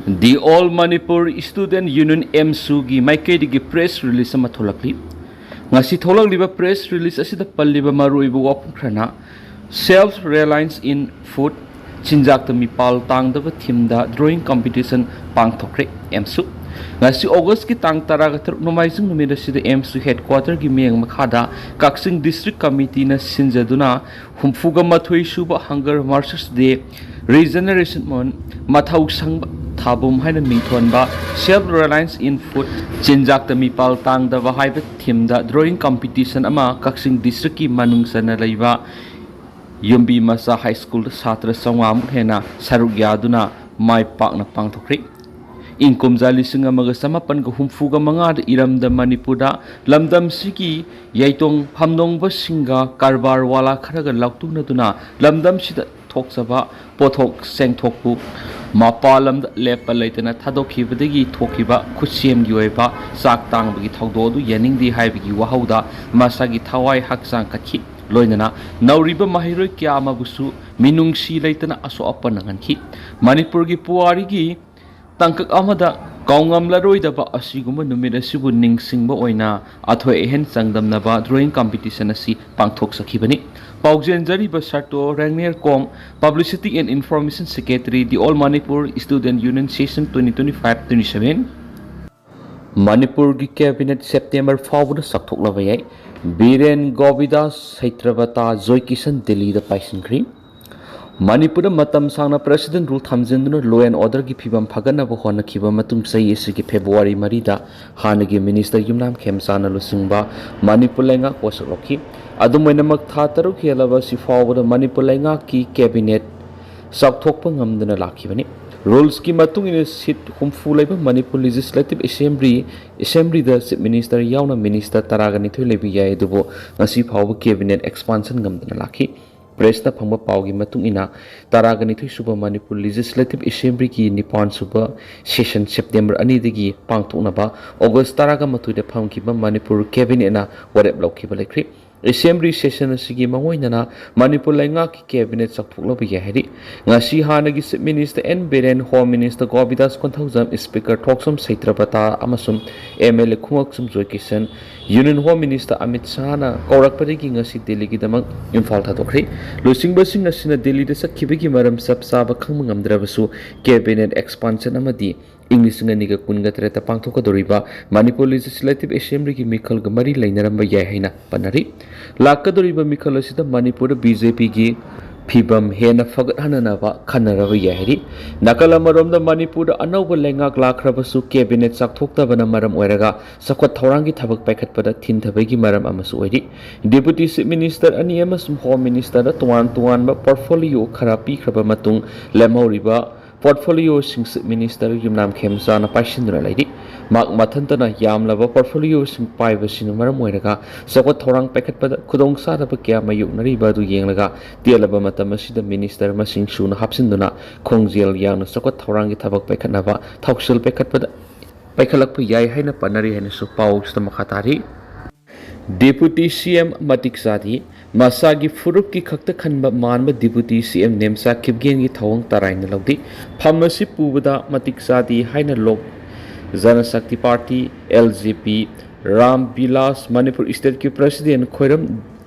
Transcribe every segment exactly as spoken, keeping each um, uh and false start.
The All Manipur Student Union, AMSU ꯒꯤ ꯃꯥꯏꯀꯩꯗꯒꯤ press release ꯑꯃ ꯊꯣꯛꯂꯛꯂꯤ꯫ ꯉꯁꯤ ꯊꯣꯛꯂꯛꯂꯤꯕ press release ꯑꯁꯤꯗ ꯄꯜꯂꯤꯕ ꯃꯔꯨꯑꯣꯏꯕ ꯋꯥꯐꯝ ꯈꯔꯅ, Self Reliance in Food, ꯆꯤꯟꯖꯥꯛꯇ ꯃꯤꯄꯥꯜ ꯇꯥꯡꯗꯕ theme the drawing competition ꯄꯥꯡꯊꯣꯛꯈ꯭ꯔꯦ꯫ AMSU ꯉꯁꯤ August ꯀꯤ ꯇꯥꯡ ꯇꯔꯥꯒ ꯇꯔꯨꯛ ꯅꯣꯡꯃꯥꯏꯖꯤꯡ ꯅꯨꯃꯤꯠ ꯑꯁꯤꯗ AMSU headquarter ꯒꯤ ꯃꯤꯠꯌꯦꯡ ꯃꯈꯥꯗ ꯀꯛꯆꯤꯡ District Committee ꯅ ꯁꯤꯟꯖꯗꯨꯅ ꯍꯨꯝꯐꯨꯒ ꯃꯥꯊꯣꯏ ꯁꯨꯕ Hunger Martyrs Day, Regeneration Month, ꯃꯊꯧ ꯁꯪꯕ ꯊꯥꯕꯨꯝ ꯍꯥꯏꯅ ꯃꯤꯡꯊꯣꯟꯕ Self Reliance in Food, ꯆꯤꯟꯖꯥꯛꯇ ꯃꯤꯄꯥꯜ ꯇꯥꯡꯗꯕ ꯍꯥꯏꯕ theme ꯗ drawing competition ꯑꯃ ꯀꯛꯆꯤꯡ District ꯀꯤ ꯃꯅꯨꯡ ꯆꯟꯅ ꯂꯩꯕ ꯌꯨꯝꯕꯤ ꯃꯆꯥ High School ꯗ ꯁꯥꯇ꯭ꯔ ꯆꯥꯝꯃꯉꯥ ꯃꯨꯛ ꯍꯦꯟꯅ ꯁꯔꯨꯛ ꯌꯥꯗꯨꯅ ꯃꯥꯏ ꯄꯥꯛꯅ ꯄꯥꯡꯊꯣꯛꯈ꯭ꯔꯦ꯫ ꯏꯪ ꯀꯨꯝꯖꯥ ꯂꯤꯁꯤꯡ ꯑꯃꯒ ꯆꯃꯥꯄꯟꯒ ꯍꯨꯝꯐꯨꯒ ꯃꯉꯥꯗ ꯏꯔꯝꯗꯝ ꯃꯅꯤꯄꯨꯔꯗ ꯂꯝꯗꯝꯁꯤꯒꯤ ꯌꯥꯏꯇꯣꯡ ꯐꯝꯗꯣꯡꯕꯁꯤꯡꯒ ꯀꯔꯕꯥꯔ ꯋꯥꯂꯥ ꯈꯔꯒ ꯂꯥꯎꯇꯨꯅꯗꯨꯅ ꯂꯝꯗꯝꯁꯤꯗ ꯊꯣꯛꯆꯕ ꯄꯣꯠꯊꯣꯛ ꯆꯦꯡꯊꯣꯛꯄꯨ ꯃꯄꯥꯟ ꯂꯝꯗ ꯂꯦꯞꯄ ꯂꯩꯇꯅ ꯊꯥꯗꯣꯛꯈꯤꯕꯗꯒꯤ ꯊꯣꯛꯈꯤꯕ ꯈꯨꯠꯁꯦꯝꯒꯤ ꯑꯣꯏꯕ ꯆꯥꯛ ꯇꯥꯡꯕꯒꯤ ꯊꯧꯗꯣꯛ ꯑꯗꯨ ꯌꯥꯅꯤꯡꯗꯦ ꯍꯥꯏꯕꯒꯤ ꯋꯥꯍꯧꯗ ꯃꯁꯥꯒꯤ ꯊꯋꯥꯏ ꯍꯛꯆꯥꯡ ꯀꯠꯈꯤ꯫ ꯂꯣꯏꯅꯅ ꯅꯧꯔꯤꯕ ꯃꯍꯩꯔꯣꯏ ꯀꯌꯥ ꯑꯃꯕꯨꯁꯨ ꯃꯤꯅꯨꯡꯁꯤ ꯂꯩꯇꯅ ꯑꯁꯣꯛ ꯑꯄꯟ ꯅꯪꯍꯟꯈꯤ꯫ ꯃꯅꯤꯄꯨꯔꯒꯤ ꯄꯨꯋꯥꯔꯤꯒꯤ ꯇꯥꯡꯀꯛ ꯑꯃꯗ ꯀꯥꯎꯉꯝꯂꯔꯣꯏꯗꯕ ꯑꯁꯤꯒꯨꯝꯕ ꯅꯨꯃꯤꯠ ꯑꯁꯤꯕꯨ ꯅꯤꯡꯁꯤꯡꯕ ꯑꯣꯏꯅ ꯑꯊꯣꯏ ꯑꯍꯦꯟ ꯆꯥꯡꯗꯝꯅꯕ drawing competition ꯑꯁꯤ ꯄꯥꯡꯊꯣꯛꯆꯈꯤꯕꯅꯤ꯫ ꯄꯥꯎꯖꯦꯟꯖꯔꯤꯕ ꯁꯔꯇꯣ ꯔꯦꯡꯅꯦꯔ ꯀꯣꯝ, Publicity and Information Secretary, The All Manipur Student Union Session twenty twenty-five twenty-seven꯫ ꯃꯅꯤꯄꯨꯔꯒꯤ cabinet September ꯐꯥꯎꯕꯗ ꯆꯥꯎꯊꯣꯛꯂꯕ ꯌꯥꯏ꯫ ꯕꯤꯔꯦꯟ ꯒꯣꯕꯤꯗꯥꯁ ꯁꯩꯇ꯭ꯔꯕꯇꯥ ꯖꯣꯏꯀꯤꯁꯟ ꯗꯤꯜꯂꯤꯗ ꯄꯥꯏꯁꯤꯟꯈ꯭ꯔꯤ꯫ ꯃꯅꯤꯄꯨꯔꯗ ꯃꯇꯝ ꯁꯥꯡꯅ President Rule ꯊꯝꯖꯤꯟꯗꯨꯅ law and order ꯒꯤ ꯐꯤꯕꯝ ꯐꯒꯠꯅꯕ ꯍꯣꯠꯅꯈꯤꯕ ꯃꯇꯨꯡ, ꯆꯍꯤ ꯑꯁꯤꯒꯤ February ꯃꯔꯤꯗ ꯍꯥꯟꯅꯒꯤ Minister ꯌꯨꯝꯅꯥꯝ ꯈꯦꯝꯆꯥꯟꯅ ꯂꯨꯆꯤꯡꯕ ꯃꯅꯤꯄꯨꯔ ꯂꯩꯉꯥꯛ ꯋꯥꯁꯛ ꯂꯧꯈꯤ꯫ ꯑꯗꯨꯝ ꯑꯣꯏꯅꯃꯛ, ꯊꯥ ꯇꯔꯨꯛ ꯍꯦꯜꯂꯕ ꯑꯁꯤ ꯐꯥꯎꯕꯗ ꯃꯅꯤꯄꯨꯔ ꯂꯩꯉꯥꯛꯀꯤ cabinet ꯆꯥꯎꯊꯣꯛꯄ ꯉꯝꯗꯅ ꯂꯥꯛꯈꯤꯕꯅꯤ꯫ Rules ꯀꯤ ꯃꯇꯨꯡ ꯏꯟꯅ seat ꯍꯨꯝꯐꯨ ꯂꯩꯕ ꯃꯅꯤꯄꯨꯔ Legislative Assembly, Assembly ꯗ Chief Minister ꯌꯥꯎꯅ Minister ꯇꯔꯥꯒ ꯅꯤꯊꯣꯏ ꯂꯩꯕ ꯌꯥꯏ, ꯑꯗꯨꯕꯨ ꯉꯁꯤ ꯐꯥꯎꯕ cabinet expansion ꯉꯝꯗꯅ ꯂꯥꯛꯈꯤ꯫ Press ꯇ ꯐꯪꯕ ꯄꯥꯎꯒꯤ ꯃꯇꯨꯡ ꯏꯟꯅ, ꯇꯔꯥꯒ ꯅꯤꯊꯣꯏ ꯁꯨꯕ ꯃꯅꯤꯄꯨꯔ Legislative Assembly ꯒꯤ ꯅꯤꯄꯥꯟ ꯁꯨꯕ session September ꯑꯅꯤꯗꯒꯤ ꯄꯥꯡꯊꯣꯛꯅꯕ August ꯇꯔꯥꯒ ꯃꯥꯊꯣꯏꯗ ꯐꯝꯈꯤꯕ ꯃꯅꯤꯄꯨꯔ cabinet ꯅ ꯋꯥꯔꯦꯞ ꯂꯧꯈꯤꯕ ꯂꯩꯈ꯭ꯔꯤ꯫ ꯑꯦꯁꯦꯝꯕ꯭ꯂꯤ ꯁꯦꯁꯟ ꯑꯁꯤꯒꯤ ꯃꯥꯡꯑꯣꯏꯅꯅ ꯃꯅꯤꯄꯨꯔ ꯂꯩꯉꯥꯛꯀꯤ ꯀꯦꯕꯤꯅꯦꯠ ꯆꯥꯎꯊꯣꯛꯂꯕ ꯌꯥꯏ ꯍꯥꯏꯔꯤ꯫ ꯉꯁꯤ ꯍꯥꯟꯅꯒꯤ chief minister N Biren, home minister Govindas Konthoujam, speaker Thokchom Satyabrata ꯑꯃꯁꯨꯡ M L A Khumukcham Joykishan, union home minister Amit ꯁꯥꯍꯅ ꯀꯧꯔꯛꯄꯗꯒꯤ ꯉꯁꯤ ꯗꯤꯜꯂꯤꯒꯤꯗꯃꯛ ꯏꯝꯐꯥꯜ ꯊꯥꯗꯣꯛꯈ꯭ꯔꯦ꯫ ꯂꯨꯆꯤꯡꯕꯁꯤꯡ ꯑꯁꯤꯅ ꯗꯤꯜꯂꯤꯗ ꯆꯠꯈꯤꯕꯒꯤ ꯃꯔꯝ ꯆꯞ ꯆꯥꯕ ꯈꯪꯕ ꯉꯝꯗ꯭ꯔꯕꯁꯨ, ꯀꯦꯕꯤꯅꯦꯠ ꯑꯦꯛꯁꯄꯥꯟꯁꯟ ꯑꯃꯗꯤ ꯏꯪ ꯂꯤꯁꯤꯡ ꯑꯅꯤꯒ ꯀꯨꯟꯒ ꯇꯔꯦꯠꯇ ꯄꯥꯡꯊꯣꯛꯀꯗꯧꯔꯤꯕ ꯃꯅꯤꯄꯨꯔ ꯂꯦꯖꯤꯁꯂꯦꯇꯤꯚ ꯑꯦꯁꯦꯝꯕ꯭ꯂꯤꯒꯤ ꯃꯤꯈꯜꯒ ꯃꯔꯤ ꯂꯩꯅꯔꯝꯕ ꯌꯥꯏ ꯍꯥꯏꯅ ꯄꯟꯅꯔꯤ꯫ ꯂꯥꯛꯀꯗꯧꯔꯤꯕ ꯃꯤꯈꯜ ꯑꯁꯤꯗ ꯃꯅꯤꯄꯨꯔꯗ ꯕꯤ ꯖꯦ ꯄꯤꯒꯤ ꯐꯤꯕꯝ ꯍꯦꯟꯅ ꯐꯒꯠꯍꯟꯅꯅꯕ ꯈꯟꯅꯔꯕ ꯌꯥꯏ ꯍꯥꯏꯔꯤ꯫ ꯅꯥꯀꯜ ꯑꯃꯔꯣꯝꯗ, ꯃꯅꯤꯄꯨꯔꯗ ꯑꯅꯧꯕ ꯂꯩꯉꯥꯛ ꯂꯥꯛꯈ꯭ꯔꯕꯁꯨ, ꯀꯦꯕꯤꯅꯦꯠ ꯆꯥꯎꯊꯣꯛꯇꯕꯅ ꯃꯔꯝ ꯑꯣꯏꯔꯒ ꯆꯥꯎꯈꯠ ꯊꯧꯔꯥꯡꯒꯤ ꯊꯕꯛ ꯄꯥꯏꯈꯠꯄꯗ ꯊꯤꯟꯊꯕꯒꯤ ꯃꯔꯝ ꯑꯃꯁꯨ ꯑꯣꯏꯔꯤ꯫ ꯗꯦꯄꯨꯇꯤ ꯆꯤꯐ ꯃꯤꯅꯤꯁꯇꯔ ꯑꯅꯤ ꯑꯃꯁꯨꯡ ꯍꯣꯝ ꯃꯤꯅꯤꯁꯇꯔꯗ ꯇꯣꯉꯥꯟ ꯇꯣꯉꯥꯟꯕ ꯄꯣꯔꯠꯐꯣꯂꯤꯑꯣ ꯈꯔ ꯄꯤꯈ꯭ꯔꯕ ꯃꯇꯨꯡ, ꯂꯦꯝꯍꯧꯔꯤꯕ ꯄꯣꯔꯠꯐꯣꯂꯤꯑꯣꯁꯤꯡ ꯆꯤꯐ ꯃꯤꯅꯤꯁꯇꯔ ꯌꯨꯝꯅꯥꯝ ꯈꯦꯝꯆꯥꯅ ꯄꯥꯏꯁꯤꯟꯗꯨꯅ ꯂꯩꯔꯤ꯫ ꯃꯍꯥꯛ ꯃꯊꯟꯇꯅ ꯌꯥꯝꯂꯕ ꯄꯣꯔꯠꯐꯣꯂꯤꯑꯣꯁꯤꯡ ꯄꯥꯏꯕꯁꯤꯅ ꯃꯔꯝ ꯑꯣꯏꯔꯒ ꯆꯥꯎꯈꯠ ꯊꯧꯔꯥꯡ ꯄꯥꯏꯈꯠꯄꯗ ꯈꯨꯗꯣꯡꯆꯥꯗꯕ ꯀꯌꯥ ꯃꯥꯌꯣꯛꯅꯔꯤꯕ ꯑꯗꯨ ꯌꯦꯡꯂꯒ, ꯇꯦꯜꯂꯕ ꯃꯇꯝ ꯑꯁꯤꯗ ꯃꯤꯅꯤꯁꯇꯔ ꯃꯁꯤꯡ ꯁꯨꯅ ꯍꯥꯞꯆꯤꯟꯗꯨꯅ ꯈꯣꯡꯖꯦꯜ ꯌꯥꯡꯅ ꯆꯥꯎꯈꯠ ꯊꯧꯔꯥꯡꯒꯤ ꯊꯕꯛ ꯄꯥꯏꯈꯠꯅꯕ ꯊꯧꯁꯤꯜ ꯄꯥꯏꯈꯠꯄꯗ, ꯄꯥꯏꯈꯠꯂꯛꯄ ꯌꯥꯏ ꯍꯥꯏꯅ ꯄꯟꯅꯔꯤ ꯍꯥꯏꯅꯁꯨ ꯄꯥꯎꯁꯤꯗ ꯃꯈꯥ ꯇꯥꯔꯤ꯫ ꯗꯦꯄꯨꯇꯤ ꯁꯤ ꯑꯦꯝ ꯃꯇꯤꯛ ꯆꯥꯗꯦ꯫ ꯃꯁꯥꯒꯤ ꯐꯨꯔꯨꯞꯀꯤ ꯈꯛꯇ ꯈꯟꯕ ꯃꯥꯟꯕ ꯗꯦꯄꯨꯇꯤ ꯁꯤ ꯑꯦꯝ ꯅꯦꯝꯆꯥ ꯀꯤꯞꯒꯦꯟꯒꯤ ꯊꯧꯑꯣꯡ ꯇꯔꯥꯏꯅ ꯂꯧꯗꯦ꯫ ꯐꯝ ꯑꯁꯤ ꯄꯨꯕꯗ ꯃꯇꯤꯛ ꯆꯥꯗꯦ ꯍꯥꯏꯅ ꯂꯣꯛ ꯖꯅꯁꯛꯇꯤ ꯄꯥꯔꯇꯤ, ꯑꯦꯜ ꯖꯦ ꯄꯤ, ꯔꯥꯝ ꯕꯤꯂꯥꯁ ꯃꯅꯤꯄꯨꯔ ꯏꯁꯇꯦꯠꯀꯤ ꯄ꯭ꯔꯁꯤꯗꯦꯟ ꯈꯣꯏꯔꯝ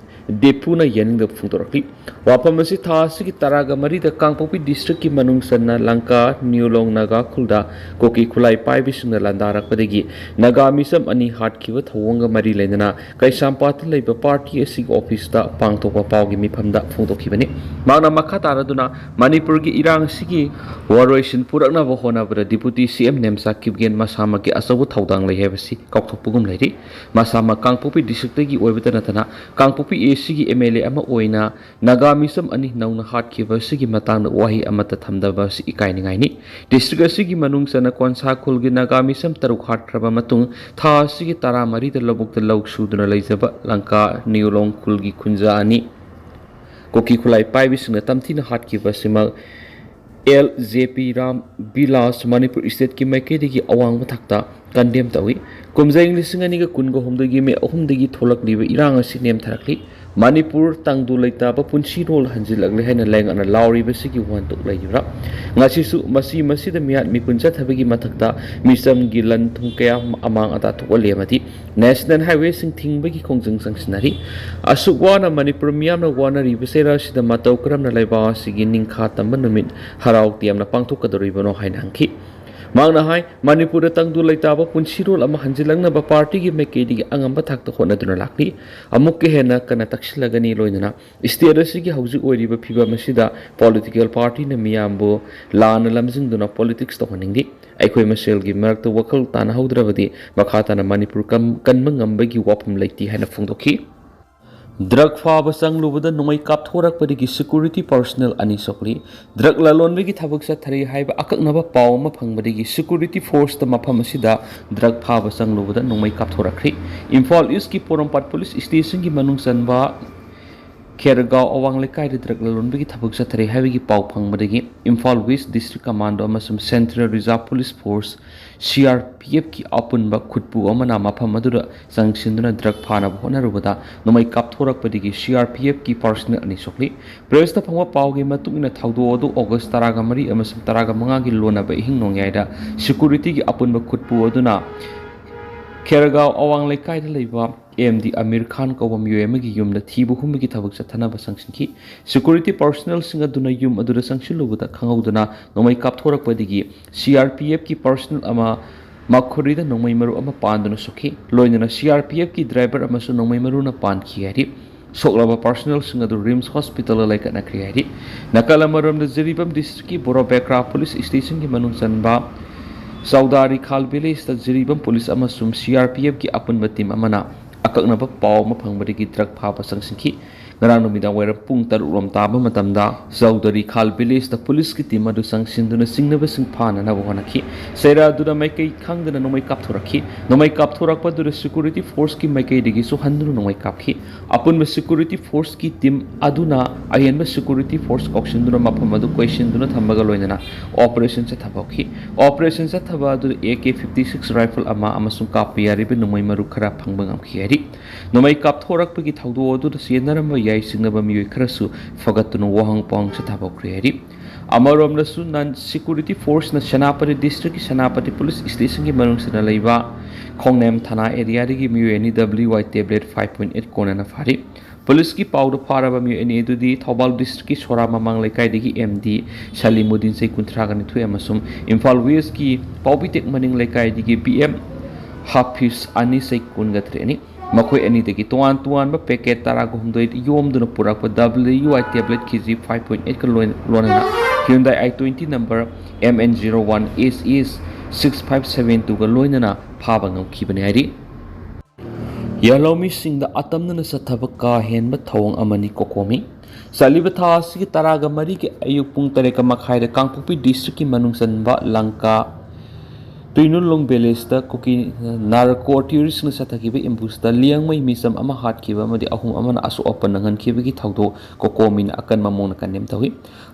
ꯗꯦꯄꯨꯅ ꯌꯥꯅꯤꯡꯗꯕ ꯐꯣꯡꯗꯣꯔꯛꯂꯤ꯫ ꯋꯥꯐꯝ ꯑꯁꯤ ꯊꯥ ꯑꯁꯤꯒꯤ ꯇꯔꯥꯒ ꯃꯔꯤꯗ ꯀꯥꯡꯄꯣꯛꯄꯤ ꯗꯤꯁꯇ꯭ꯔꯤꯛꯀꯤ ꯃꯅꯨꯡ ꯆꯟꯅ ꯂꯪꯀꯥ, ꯅ꯭ꯌꯨꯂꯣꯡ ꯅꯥꯒꯥ ꯈꯨꯜꯗ ꯀꯨꯀꯤ ꯈꯨꯠꯂꯥꯏ ꯄꯥꯏꯕꯤꯁꯤꯡꯅ ꯂꯥꯟꯗꯥꯔꯛꯄꯗꯒꯤ ꯅꯥꯒꯥ ꯃꯤꯆꯝ ꯑꯅꯤ ꯍꯥꯠꯈꯤꯕ ꯊꯧꯑꯣꯡꯒ ꯃꯔꯤ ꯂꯩꯅꯅ ꯀꯩꯁꯥꯝꯄꯥꯠꯇ ꯂꯩꯕ ꯄꯥꯔꯇꯤ ꯑꯁꯤꯒꯤ ꯑꯣꯐꯤꯁꯇ ꯄꯥꯡꯊꯣꯛꯄ ꯄꯥꯎꯒꯤ ꯃꯤꯐꯝꯗ ꯐꯣꯡꯗꯣꯛꯈꯤꯕꯅꯤ꯫ ꯃꯍꯥꯛꯅ ꯃꯈꯥ ꯇꯥꯔꯗꯨꯅ ꯃꯅꯤꯄꯨꯔꯒꯤ ꯏꯔꯥꯡ ꯑꯁꯤꯒꯤ ꯋꯥꯔꯣꯏꯁꯤꯟ ꯄꯨꯔꯛꯅꯕ ꯍꯣꯠꯅꯕꯗ ꯗꯤꯄꯨꯇꯤ ꯁꯤ ꯑꯦꯝ ꯅꯦꯝꯆꯥ ꯀꯤꯞꯒꯦꯟ ꯃꯁꯥꯃꯛꯀꯤ ꯑꯆꯧꯕ ꯊꯧꯗꯥꯡ ꯂꯩ ꯍꯥꯏꯕꯁꯤ ꯀꯥꯎꯊꯣꯛꯄꯒꯨꯝ ꯂꯩꯔꯤ꯫ ꯃꯁꯥꯃꯛ ꯀꯥꯡꯄꯣꯛꯄꯤ ꯗꯤꯁꯇ꯭ꯔꯤꯛꯇꯒꯤ ꯑꯣꯏꯕꯇ ꯅꯠꯇꯅ ꯀꯥꯡꯄꯣꯛꯄꯤ ꯑꯦ ꯁꯤꯒꯤ ꯑꯦꯝ ꯑꯦꯜ ꯑꯦ ꯑꯃ ꯑꯣꯏꯅ ꯅꯥꯒꯥ ꯃꯤꯆꯝ ꯑꯅꯤ ꯅꯧꯅ ꯍꯥꯠꯈꯤꯕ ꯑꯁꯤꯒꯤ ꯃꯇꯥꯡꯗ ꯋꯥꯍꯩ ꯑꯃꯠꯇ ꯊꯝꯗꯕ ꯑꯁꯤ ꯏꯀꯥꯏꯅꯤꯡꯉꯥꯏꯅꯤ꯫ ꯗꯤꯁꯇ꯭ꯔꯤꯛ ꯑꯁꯤꯒꯤ ꯃꯅꯨꯡ ꯆꯟꯅ ꯀꯣꯟꯁꯥ ꯈꯨꯜꯒꯤ ꯅꯥꯒꯥ ꯃꯤꯆꯝ ꯇꯔꯨꯛ ꯍꯥꯠꯈ꯭ꯔꯕ ꯃꯇꯨꯡ, ꯊꯥ ꯑꯁꯤꯒꯤ ꯇꯔꯥꯃꯔꯤꯗ ꯂꯧꯕꯨꯛꯇ ꯂꯧ ꯁꯨꯗꯨꯅ ꯂꯩꯖꯕ ꯂꯪꯀꯥ ꯅ꯭ꯌꯨꯂꯣꯡ ꯈꯨꯜꯒꯤ ꯈꯨꯟꯖꯥ ꯑꯅꯤ ꯀꯨꯀꯤ ꯈꯨꯠꯂꯥꯏ ꯄꯥꯏꯕꯤꯁꯤꯡꯅ ꯇꯝꯊꯤꯅ ꯍꯥꯠꯈꯤꯕ ꯑꯁꯤꯃꯛ ꯑꯦꯜ ꯖꯦ ꯄꯤ ꯔꯥꯝ ꯕꯤꯂꯥꯁ ꯃꯅꯤꯄꯨꯔ ꯏꯁꯇꯦꯠꯀꯤ ꯃꯥꯏꯀꯩꯗꯒꯤ ꯑꯋꯥꯡꯕ ꯊꯥꯛꯇ ꯀꯟꯗꯦꯝ ꯇꯧꯏ꯫ ꯀꯨꯝꯖꯩ ꯂꯤꯁꯤꯡ ꯑꯅꯤꯒ ꯀꯨꯟꯒ ꯍꯨꯝꯗꯣꯏꯒꯤ ꯃꯦ ꯑꯍꯨꯝꯗꯒꯤ ꯊꯣꯛꯂꯛꯂꯤꯕ ꯏꯔꯥꯡ ꯑꯁꯤ ꯅꯦꯝꯊꯔꯛꯂꯤ꯫ ꯃꯅꯤꯄꯨꯔ ꯇꯪꯗꯨ ꯂꯩꯇꯥꯕ ꯄꯨꯟꯁꯤꯔꯣꯜ ꯍꯟꯖꯤꯜꯂꯛꯂꯦ ꯍꯥꯏꯅ ꯂꯩꯉꯥꯛꯅ ꯂꯥꯎꯔꯤꯕꯁꯤꯒꯤ ꯋꯥꯍꯟꯊꯣꯛ ꯂꯩꯔꯤꯕ꯭ꯔꯥ? ꯉꯁꯤꯁꯨ ꯃꯁꯤ ꯃꯁꯤꯗ ꯃꯤꯍꯥꯠ ꯃꯤꯄꯨꯟ ꯆꯠꯊꯕꯒꯤ ꯃꯊꯛꯇ ꯃꯤꯆꯝꯒꯤ ꯂꯟ ꯊꯨꯝ ꯀꯌꯥ ꯑꯃ ꯑꯃꯥꯡ ꯑꯇꯥ ꯊꯣꯛꯍꯜꯂꯤ ꯑꯃꯗꯤ ꯅꯦꯁꯅꯦꯜ ꯍꯥꯏꯋꯦꯁꯤꯡ ꯊꯤꯡꯕꯒꯤ ꯈꯣꯡꯖꯪ ꯆꯪꯁꯤꯟꯅꯔꯤ꯫ ꯑꯁꯨꯛ ꯋꯥꯅ ꯃꯅꯤꯄꯨꯔ ꯃꯤꯌꯥꯝꯅ ꯋꯥꯅꯔꯤꯕ ꯆꯩꯔꯥ ꯑꯁꯤꯗ ꯃꯇꯧ ꯀꯔꯝꯅ ꯂꯩꯕꯥꯛ ꯑꯁꯤꯒꯤ ꯅꯤꯡꯈꯥ ꯇꯝꯕ ꯅꯨꯃꯤꯠ ꯍꯔꯥꯎ ꯇꯌꯥꯝꯅ ꯄꯥꯡꯊꯣꯛꯀꯗꯧꯔꯤꯕꯅꯣ ꯍꯥꯏꯅ ꯍꯪꯈꯤ꯫ ꯃꯍꯥꯛꯅ ꯍꯥꯏ, ꯃꯅꯤꯄꯨꯔꯗ ꯇꯪꯗꯨ ꯂꯩꯇꯥꯕ ꯄꯨꯟꯁꯤꯔꯣꯜ ꯑꯃ ꯍꯟꯖꯤꯜꯂꯛꯅꯕ ꯄꯥꯔꯇꯤꯒꯤ ꯃꯥꯏꯀꯩꯗꯒꯤ ꯑꯉꯝꯕ ꯊꯥꯛꯇ ꯍꯣꯠꯅꯗꯨꯅ ꯂꯥꯛꯂꯤ꯫ ꯑꯃꯨꯛꯀ ꯍꯦꯟꯅ ꯀꯟꯅ ꯇꯛꯁꯤꯜꯂꯒꯅꯤ꯫ ꯂꯣꯏꯅꯅ ꯁ꯭ꯇꯦꯠ ꯑꯁꯤꯒꯤ ꯍꯧꯖꯤꯛ ꯑꯣꯏꯔꯤꯕ ꯐꯤꯕꯝ ꯑꯁꯤꯗ ꯄꯣꯂꯤꯇꯤꯀꯦꯜ ꯄꯥꯔꯇꯤꯅ ꯃꯤꯌꯥꯝꯕꯨ ꯂꯥꯟꯅ ꯂꯝꯖꯤꯡꯗꯨꯅ ꯄꯣꯂꯤꯇꯤꯛꯁ ꯇꯧꯍꯟꯅꯤꯡꯗꯦ꯫ ꯑꯩꯈꯣꯏ ꯃꯁꯦꯜꯒꯤ ꯃꯔꯛꯇ ꯋꯥꯈꯜ ꯇꯥꯅꯍꯧꯗ꯭ꯔꯕꯗꯤ ꯃꯈꯥ ꯇꯥꯅ ꯃꯅꯤꯄꯨꯔ ꯀꯝ-, ꯀꯟꯕ ꯉꯝꯕꯒꯤ ꯋꯥꯐꯝ ꯂꯩꯇꯦ ꯍꯥꯏꯅ ꯐꯣꯡꯗꯣꯛꯈꯤ꯫ ꯗ꯭ꯔꯒ ꯐꯥꯕ ꯆꯪꯂꯨꯕꯗ ꯅꯣꯡꯃꯩ ꯀꯥꯞꯊꯣꯔꯛꯄꯗꯒꯤ ꯁꯦꯀ꯭ꯌꯨꯔꯤꯇꯤ ꯄꯔꯁꯣꯅꯦꯜ ꯑꯅꯤ ꯁꯣꯛꯂꯤ꯫ ꯗ꯭ꯔꯒ ꯂꯂꯣꯟꯕꯒꯤ ꯊꯕꯛ ꯆꯠꯊꯔꯤ ꯍꯥꯏꯕ ꯑꯀꯛꯅꯕ ꯄꯥꯎ ꯑꯃ ꯐꯪꯕꯗꯒꯤ ꯁꯦꯀ꯭ꯌꯨꯔꯤꯇꯤ ꯐꯣꯔꯁꯇ ꯃꯐꯝ ꯑꯁꯤꯗ ꯗ꯭ꯔꯒ ꯐꯥꯕ ꯆꯪꯂꯨꯕꯗ ꯅꯣꯡꯃꯩ ꯀꯥꯞꯊꯣꯔꯛꯈ꯭ꯔꯤ꯫ ꯏꯝꯐꯥꯜ ꯏꯁꯀꯤ ꯄꯣꯔꯣꯝꯄꯥꯠ ꯄꯨꯂꯤꯁ ꯁ꯭ꯇꯦꯁꯟꯒꯤ ꯃꯅꯨꯡ ꯆꯟꯕ ꯈꯦꯔꯒꯥꯎ ꯑꯋꯥꯡ ꯂꯩꯀꯥꯏꯗ ꯗ꯭ꯔꯒ ꯂꯂꯣꯟꯕꯒꯤ ꯊꯕꯛ ꯆꯠꯊꯔꯤ ꯍꯥꯏꯕꯒꯤ ꯄꯥꯎ ꯐꯪꯕꯗꯒꯤ ꯏꯝꯐꯥꯜ ꯋꯦꯁ ꯗꯤꯁꯇ꯭ꯔꯤꯛ ꯀꯃꯥꯟꯗꯣ ꯑꯃꯁꯨꯡ central reserve police force, C R P ꯑꯦꯐꯀꯤ ꯑꯄꯨꯟꯕ ꯈꯨꯠꯄꯨ ꯑꯃꯅ ꯃꯐꯝ ꯑꯗꯨꯗ ꯆꯪꯁꯤꯟꯗꯨꯅ ꯗ꯭ꯔꯒ ꯐꯥꯅꯕ ꯍꯣꯠꯅꯔꯨꯕꯗ ꯅꯣꯡꯃꯩ ꯀꯥꯞꯊꯣꯔꯛꯄꯗꯒꯤ ꯁꯤ ꯑꯥꯔ ꯄꯤ ꯑꯦꯐꯀꯤ ꯄꯔꯁꯣꯅꯦꯜ ꯑꯅꯤ ꯁꯣꯛꯂꯤ꯫ ꯄ꯭ꯔꯦꯁꯇ ꯐꯪꯕ ꯄꯥꯎꯒꯤ ꯃꯇꯨꯡ ꯏꯟꯅ ꯊꯧꯗꯣꯛ ꯑꯗꯨ ꯑꯣꯒꯁ ꯇꯔꯥꯒ ꯃꯔꯤ ꯑꯃꯁꯨꯡ ꯇꯔꯥꯒ ꯃꯉꯥꯒꯤ ꯂꯣꯟꯅꯕ ꯑꯍꯤꯡ ꯅꯣꯡꯌꯥꯏꯗ ꯁꯦꯀ꯭ꯌꯨꯔꯤꯇꯤꯒꯤ ꯑꯄꯨꯟꯕ ꯈꯨꯠꯄꯨ ꯑꯗꯨꯅ ꯈꯦꯔꯒꯥꯎ ꯑꯋꯥꯡ ꯂꯩꯀꯥꯏꯗ ꯂꯩꯕ ꯑꯦꯝ ꯗꯤ ꯑꯃꯤꯔ ꯈꯥꯟ ꯀꯧꯕ ꯃꯤꯑꯣꯏ ꯑꯃꯒꯤ ꯌꯨꯝꯗ ꯊꯤꯕ ꯍꯨꯝꯕꯒꯤ ꯊꯕꯛ ꯆꯠꯊꯅꯕ ꯆꯪꯁꯤꯟꯈꯤ꯫ ꯁꯦꯀ꯭ꯌꯨꯔꯤꯇꯤ ꯄꯔꯁꯣꯅꯦꯜꯁꯤꯡ ꯑꯗꯨꯅ ꯌꯨꯝ ꯑꯗꯨꯗ ꯆꯪꯁꯤꯜꯂꯨꯕꯗ ꯈꯪꯍꯧꯗꯅ ꯅꯣꯡꯃꯩ ꯀꯥꯞꯊꯣꯔꯛꯄꯗꯒꯤ ꯁꯤ ꯑꯥꯔ ꯄꯤ ꯑꯦꯐꯀꯤ ꯄꯔꯁꯣꯅꯦꯜ ꯑꯃ ꯃꯈꯨꯔꯤꯗ ꯅꯣꯡꯃꯩ ꯃꯔꯨ ꯑꯃ ꯄꯥꯟꯗꯨꯅ ꯁꯣꯛꯈꯤ꯫ ꯂꯣꯏꯅꯅ ꯁꯤ ꯑꯥꯔ ꯄꯤ ꯑꯦꯐꯀꯤ ꯗ꯭ꯔꯥꯏꯚꯔ ꯑꯃꯁꯨ ꯅꯣꯡꯃꯩ ꯃꯔꯨꯅ ꯄꯥꯟꯈꯤ ꯍꯥꯏꯔꯤ꯫ ꯁꯣꯛꯂꯕ ꯄꯔꯁꯣꯅꯦꯜꯁꯤꯡ ꯑꯗꯨ ꯔꯤꯝꯁ ꯍꯣꯁꯄꯤꯇꯥꯜꯗ ꯂꯥꯏꯀꯠꯅꯈ꯭ꯔꯦ ꯍꯥꯏꯔꯤ꯫ ꯅꯥꯀꯜ ꯑꯃꯔꯣꯝꯗ ꯖꯤꯔꯤꯕꯥꯝ ꯗꯤꯁꯇ꯭ꯔꯤꯛꯀꯤ ꯕꯣꯔꯣꯕꯦꯀ꯭ꯔꯥ ꯄꯨꯂꯤꯁ ꯁ꯭ꯇꯦꯁꯟꯒꯤ ꯃꯅꯨꯡ ꯆꯟꯕ ꯆꯧꯗꯥꯔꯤꯈꯥꯜ ꯚꯤꯂꯦꯖꯇ ꯖꯤꯔꯤꯕꯥꯝ ꯄꯨꯂꯤꯁ ꯑꯃꯁꯨꯡ ꯁꯤ ꯑꯥꯔ ꯄꯤ ꯑꯦꯐꯀꯤ ꯑꯄꯨꯟꯕ ꯇꯤꯝ ꯑꯃꯅ ꯑꯀꯛꯅꯕ ꯄꯥꯎ ꯑꯃ ꯐꯪꯕꯗꯒꯤ ꯗ꯭ꯔꯒ ꯐꯥꯕ ꯆꯪꯁꯤꯟꯈꯤ꯫ ꯉꯔꯥꯡ ꯅꯨꯃꯤꯗꯥꯡ ꯋꯥꯏꯔꯝ ꯄꯨꯡ ꯇꯔꯨꯛ ꯔꯣꯝ ꯇꯥꯕ ꯃꯇꯝꯗ ꯆꯧꯗꯔꯤ ꯈꯥꯜ ꯚꯤꯂꯦꯖꯇ ꯄꯨꯂꯤꯁꯀꯤ ꯇꯤꯝ ꯑꯗꯨ ꯆꯪꯁꯤꯟꯗꯨꯅ ꯆꯤꯡꯅꯕꯁꯤꯡ ꯐꯥꯅꯅꯕ ꯍꯣꯠꯅꯈꯤ꯫ ꯆꯩꯔꯥ ꯑꯗꯨꯗ ꯃꯥꯏꯀꯩ ꯈꯪꯗꯅ ꯅꯣꯡꯃꯩ ꯀꯥꯞꯊꯣꯔꯛꯈꯤ꯫ ꯅꯣꯡꯃꯩ ꯀꯥꯞꯊꯣꯔꯛꯄ ꯑꯗꯨꯗ ꯁꯦꯀ꯭ꯌꯨꯔꯤꯇꯤ ꯐꯣꯔꯁꯀꯤ ꯃꯥꯏꯀꯩꯗꯒꯤꯁꯨ ꯍꯟꯗꯨꯅ ꯅꯣꯡꯃꯩ ꯀꯥꯞꯈꯤ꯫ ꯑꯄꯨꯟꯕ ꯁꯦꯀ꯭ꯌꯨꯔꯤꯇꯤ ꯐꯣꯔꯁꯀꯤ ꯇꯤꯝ ꯑꯗꯨꯅ ꯑꯍꯦꯟꯕ ꯁꯦꯀ꯭ꯌꯨꯔꯤꯇꯤ ꯐꯣꯔꯁ ꯀꯧꯁꯤꯟꯗꯨꯅ ꯃꯐꯝ ꯑꯗꯨ ꯀꯣꯏꯁꯤꯟꯗꯨꯅ ꯊꯝꯕꯒ ꯂꯣꯏꯅꯅ ꯑꯣꯄꯔꯦꯁꯟ ꯆꯠꯊꯕ ꯍꯧꯈꯤ꯫ ꯑꯣꯄꯔꯦꯁꯟ ꯆꯠꯊꯕ ꯑꯗꯨꯗ A K fifty six rifle ꯑꯃ ꯑꯃꯁꯨꯡ ꯀꯥꯞꯄ ꯌꯥꯔꯤꯕ ꯅꯣꯡꯃꯩ ꯃꯔꯨ ꯈꯔ ꯐꯪꯕ ꯉꯝꯈꯤ ꯍꯥꯏꯔꯤ꯫ ꯅꯣꯡꯃꯩ ꯀꯥꯞꯊꯣꯔꯛꯄꯒꯤ ꯊꯧꯗꯣꯛ ꯑꯗꯨꯗ ꯆꯦꯟꯅꯔꯝꯕ ꯌꯥꯏ ꯆꯤꯡꯅꯕ ꯃꯤꯑꯣꯏ ꯈꯔꯁꯨ ꯐꯒꯠꯇꯨꯅ ꯋꯥꯍꯪ ꯄꯥꯎꯍꯪ ꯆꯠꯊꯕ ꯍꯧꯈ꯭ꯔꯦ ꯍꯥꯏꯔꯤ꯫ ꯑꯃꯔꯣꯝꯗꯁꯨ ꯅꯟ ꯁꯦꯀ꯭ꯌꯨꯔꯤꯇꯤ ꯐꯣꯔꯁꯅ ꯁꯦꯅꯥꯄꯇꯤ ꯗꯤꯁꯇ꯭ꯔꯤꯛꯀꯤ ꯁꯦꯅꯥꯄꯇꯤ ꯄꯨꯂꯤꯁ ꯁ꯭ꯇꯦꯁꯟꯒꯤ ꯃꯅꯨꯡꯁꯤꯗ ꯂꯩꯕ ꯈꯣꯡꯅꯦꯝ ꯊꯥꯅꯥ ꯑꯦꯔꯤꯌꯥꯗꯒꯤ ꯃꯤꯑꯣꯏ ꯑꯅꯤ ꯗꯕ꯭ꯂꯤꯎ ꯑꯥꯏ ꯇꯦꯕ꯭ꯂꯦꯠ ꯐꯥꯏꯚ ꯄꯣꯏꯟ ꯑꯩꯠ ꯀꯣꯟꯅꯅ ꯐꯥꯔꯤ꯫ ꯄꯨꯂꯤꯁꯀꯤ ꯄꯥꯎꯗ ꯐꯥꯔꯕ ꯃꯤꯑꯣꯏ ꯑꯅꯤ ꯑꯗꯨꯗꯤ ꯊꯧꯕꯥꯜ ꯗꯤꯁꯇ꯭ꯔꯤꯛꯀꯤ ꯁꯣꯔꯥ ꯃꯃꯥꯡ ꯂꯩꯀꯥꯏꯗꯒꯤ ꯑꯦꯝ ꯗꯤ ꯁꯂꯤꯃꯨꯗꯤꯟ ꯆꯍꯤ ꯀꯨꯟꯊ꯭ꯔꯥꯒ ꯅꯤꯊꯣꯏ ꯑꯃꯁꯨꯡ ꯏꯝꯐꯥꯜ ꯋꯦꯁꯀꯤ ꯄꯥꯎꯕꯤꯇꯦꯛ ꯃꯅꯤꯡ ꯂꯩꯀꯥꯏꯗꯒꯤ ꯕꯤ ꯑꯦꯝ ꯍꯥꯐꯤꯁ ꯑꯅꯤ ꯆꯍꯤ ꯀꯨꯟꯒ ꯇꯔꯦꯠꯅꯤ꯫ ꯃꯈꯣꯏ ꯑꯅꯤꯗꯒꯤ ꯇꯣꯉꯥꯟ ꯇꯣꯉꯥꯟꯕ ꯄꯦꯀꯦꯠ ꯇꯔꯥꯒ ꯍꯨꯝꯗꯣꯏ ꯌꯣꯝꯗꯨꯅ ꯄꯨꯔꯛꯄ ꯗꯕ꯭ꯂꯤꯎ ꯑꯥꯏ ꯇꯦꯕ꯭ꯂꯦꯠ ꯀꯦ ꯖꯤ ꯐꯥꯏꯚ ꯄꯣꯏꯟ ꯑꯩꯠꯀ ꯂꯣꯏꯅ Hyundai I twenty number M N zero one H S six five seven twoꯒ ꯂꯣꯏꯅꯅ ꯐꯥꯕ ꯉꯝꯈꯤꯕꯅꯤ ꯍꯥꯏꯔꯤ꯫ ꯌꯥꯂꯧꯃꯤꯁꯤꯡꯗ ꯑꯇꯝꯅꯅ ꯆꯠꯊꯕ ꯀꯥ ꯍꯦꯟꯕ ꯊꯧꯑꯣꯡ ꯑꯃꯅꯤ ꯀꯣꯀꯣꯃꯤ꯫ ꯆꯠꯂꯤꯕ ꯊꯥ ꯑꯁꯤꯒꯤ ꯇꯔꯥꯒ ꯃꯔꯤꯒꯤ ꯑꯌꯨꯛ ꯄꯨꯡ ꯇꯔꯦꯠꯀ ꯃꯈꯥꯏꯗ ꯀꯥꯡꯄꯣꯛꯄꯤ ꯗꯤꯁꯇ꯭ꯔꯤꯛꯀꯤ ꯃꯅꯨꯡ ꯆꯟꯕ ꯂꯪꯀꯥ ꯇꯨꯏꯅꯨꯂꯣꯡ ꯚꯤꯂꯦꯖꯇ ꯀꯨꯀꯤ ꯅꯥꯔꯀꯣ ꯇꯦꯔꯣꯔꯤꯁ꯭ꯠꯅ ꯆꯠꯊꯈꯤꯕ ꯑꯦꯝꯕꯨꯁꯇ ꯂꯤꯌꯥꯡꯃꯩ ꯃꯤꯆꯝ ꯑꯃ ꯍꯥꯠꯈꯤꯕ ꯑꯃꯗꯤ ꯑꯍꯨꯝ ꯑꯃꯅ ꯑꯁꯣꯛ ꯑꯄꯟ ꯅꯪꯍꯟꯈꯤꯕꯒꯤ ꯊꯧꯗꯣꯛ ꯀꯣꯀꯣꯃꯤꯅ ꯑꯀꯟꯕ ꯃꯑꯣꯡꯗ ꯀꯟꯗꯦꯝ ꯇꯧꯏ꯫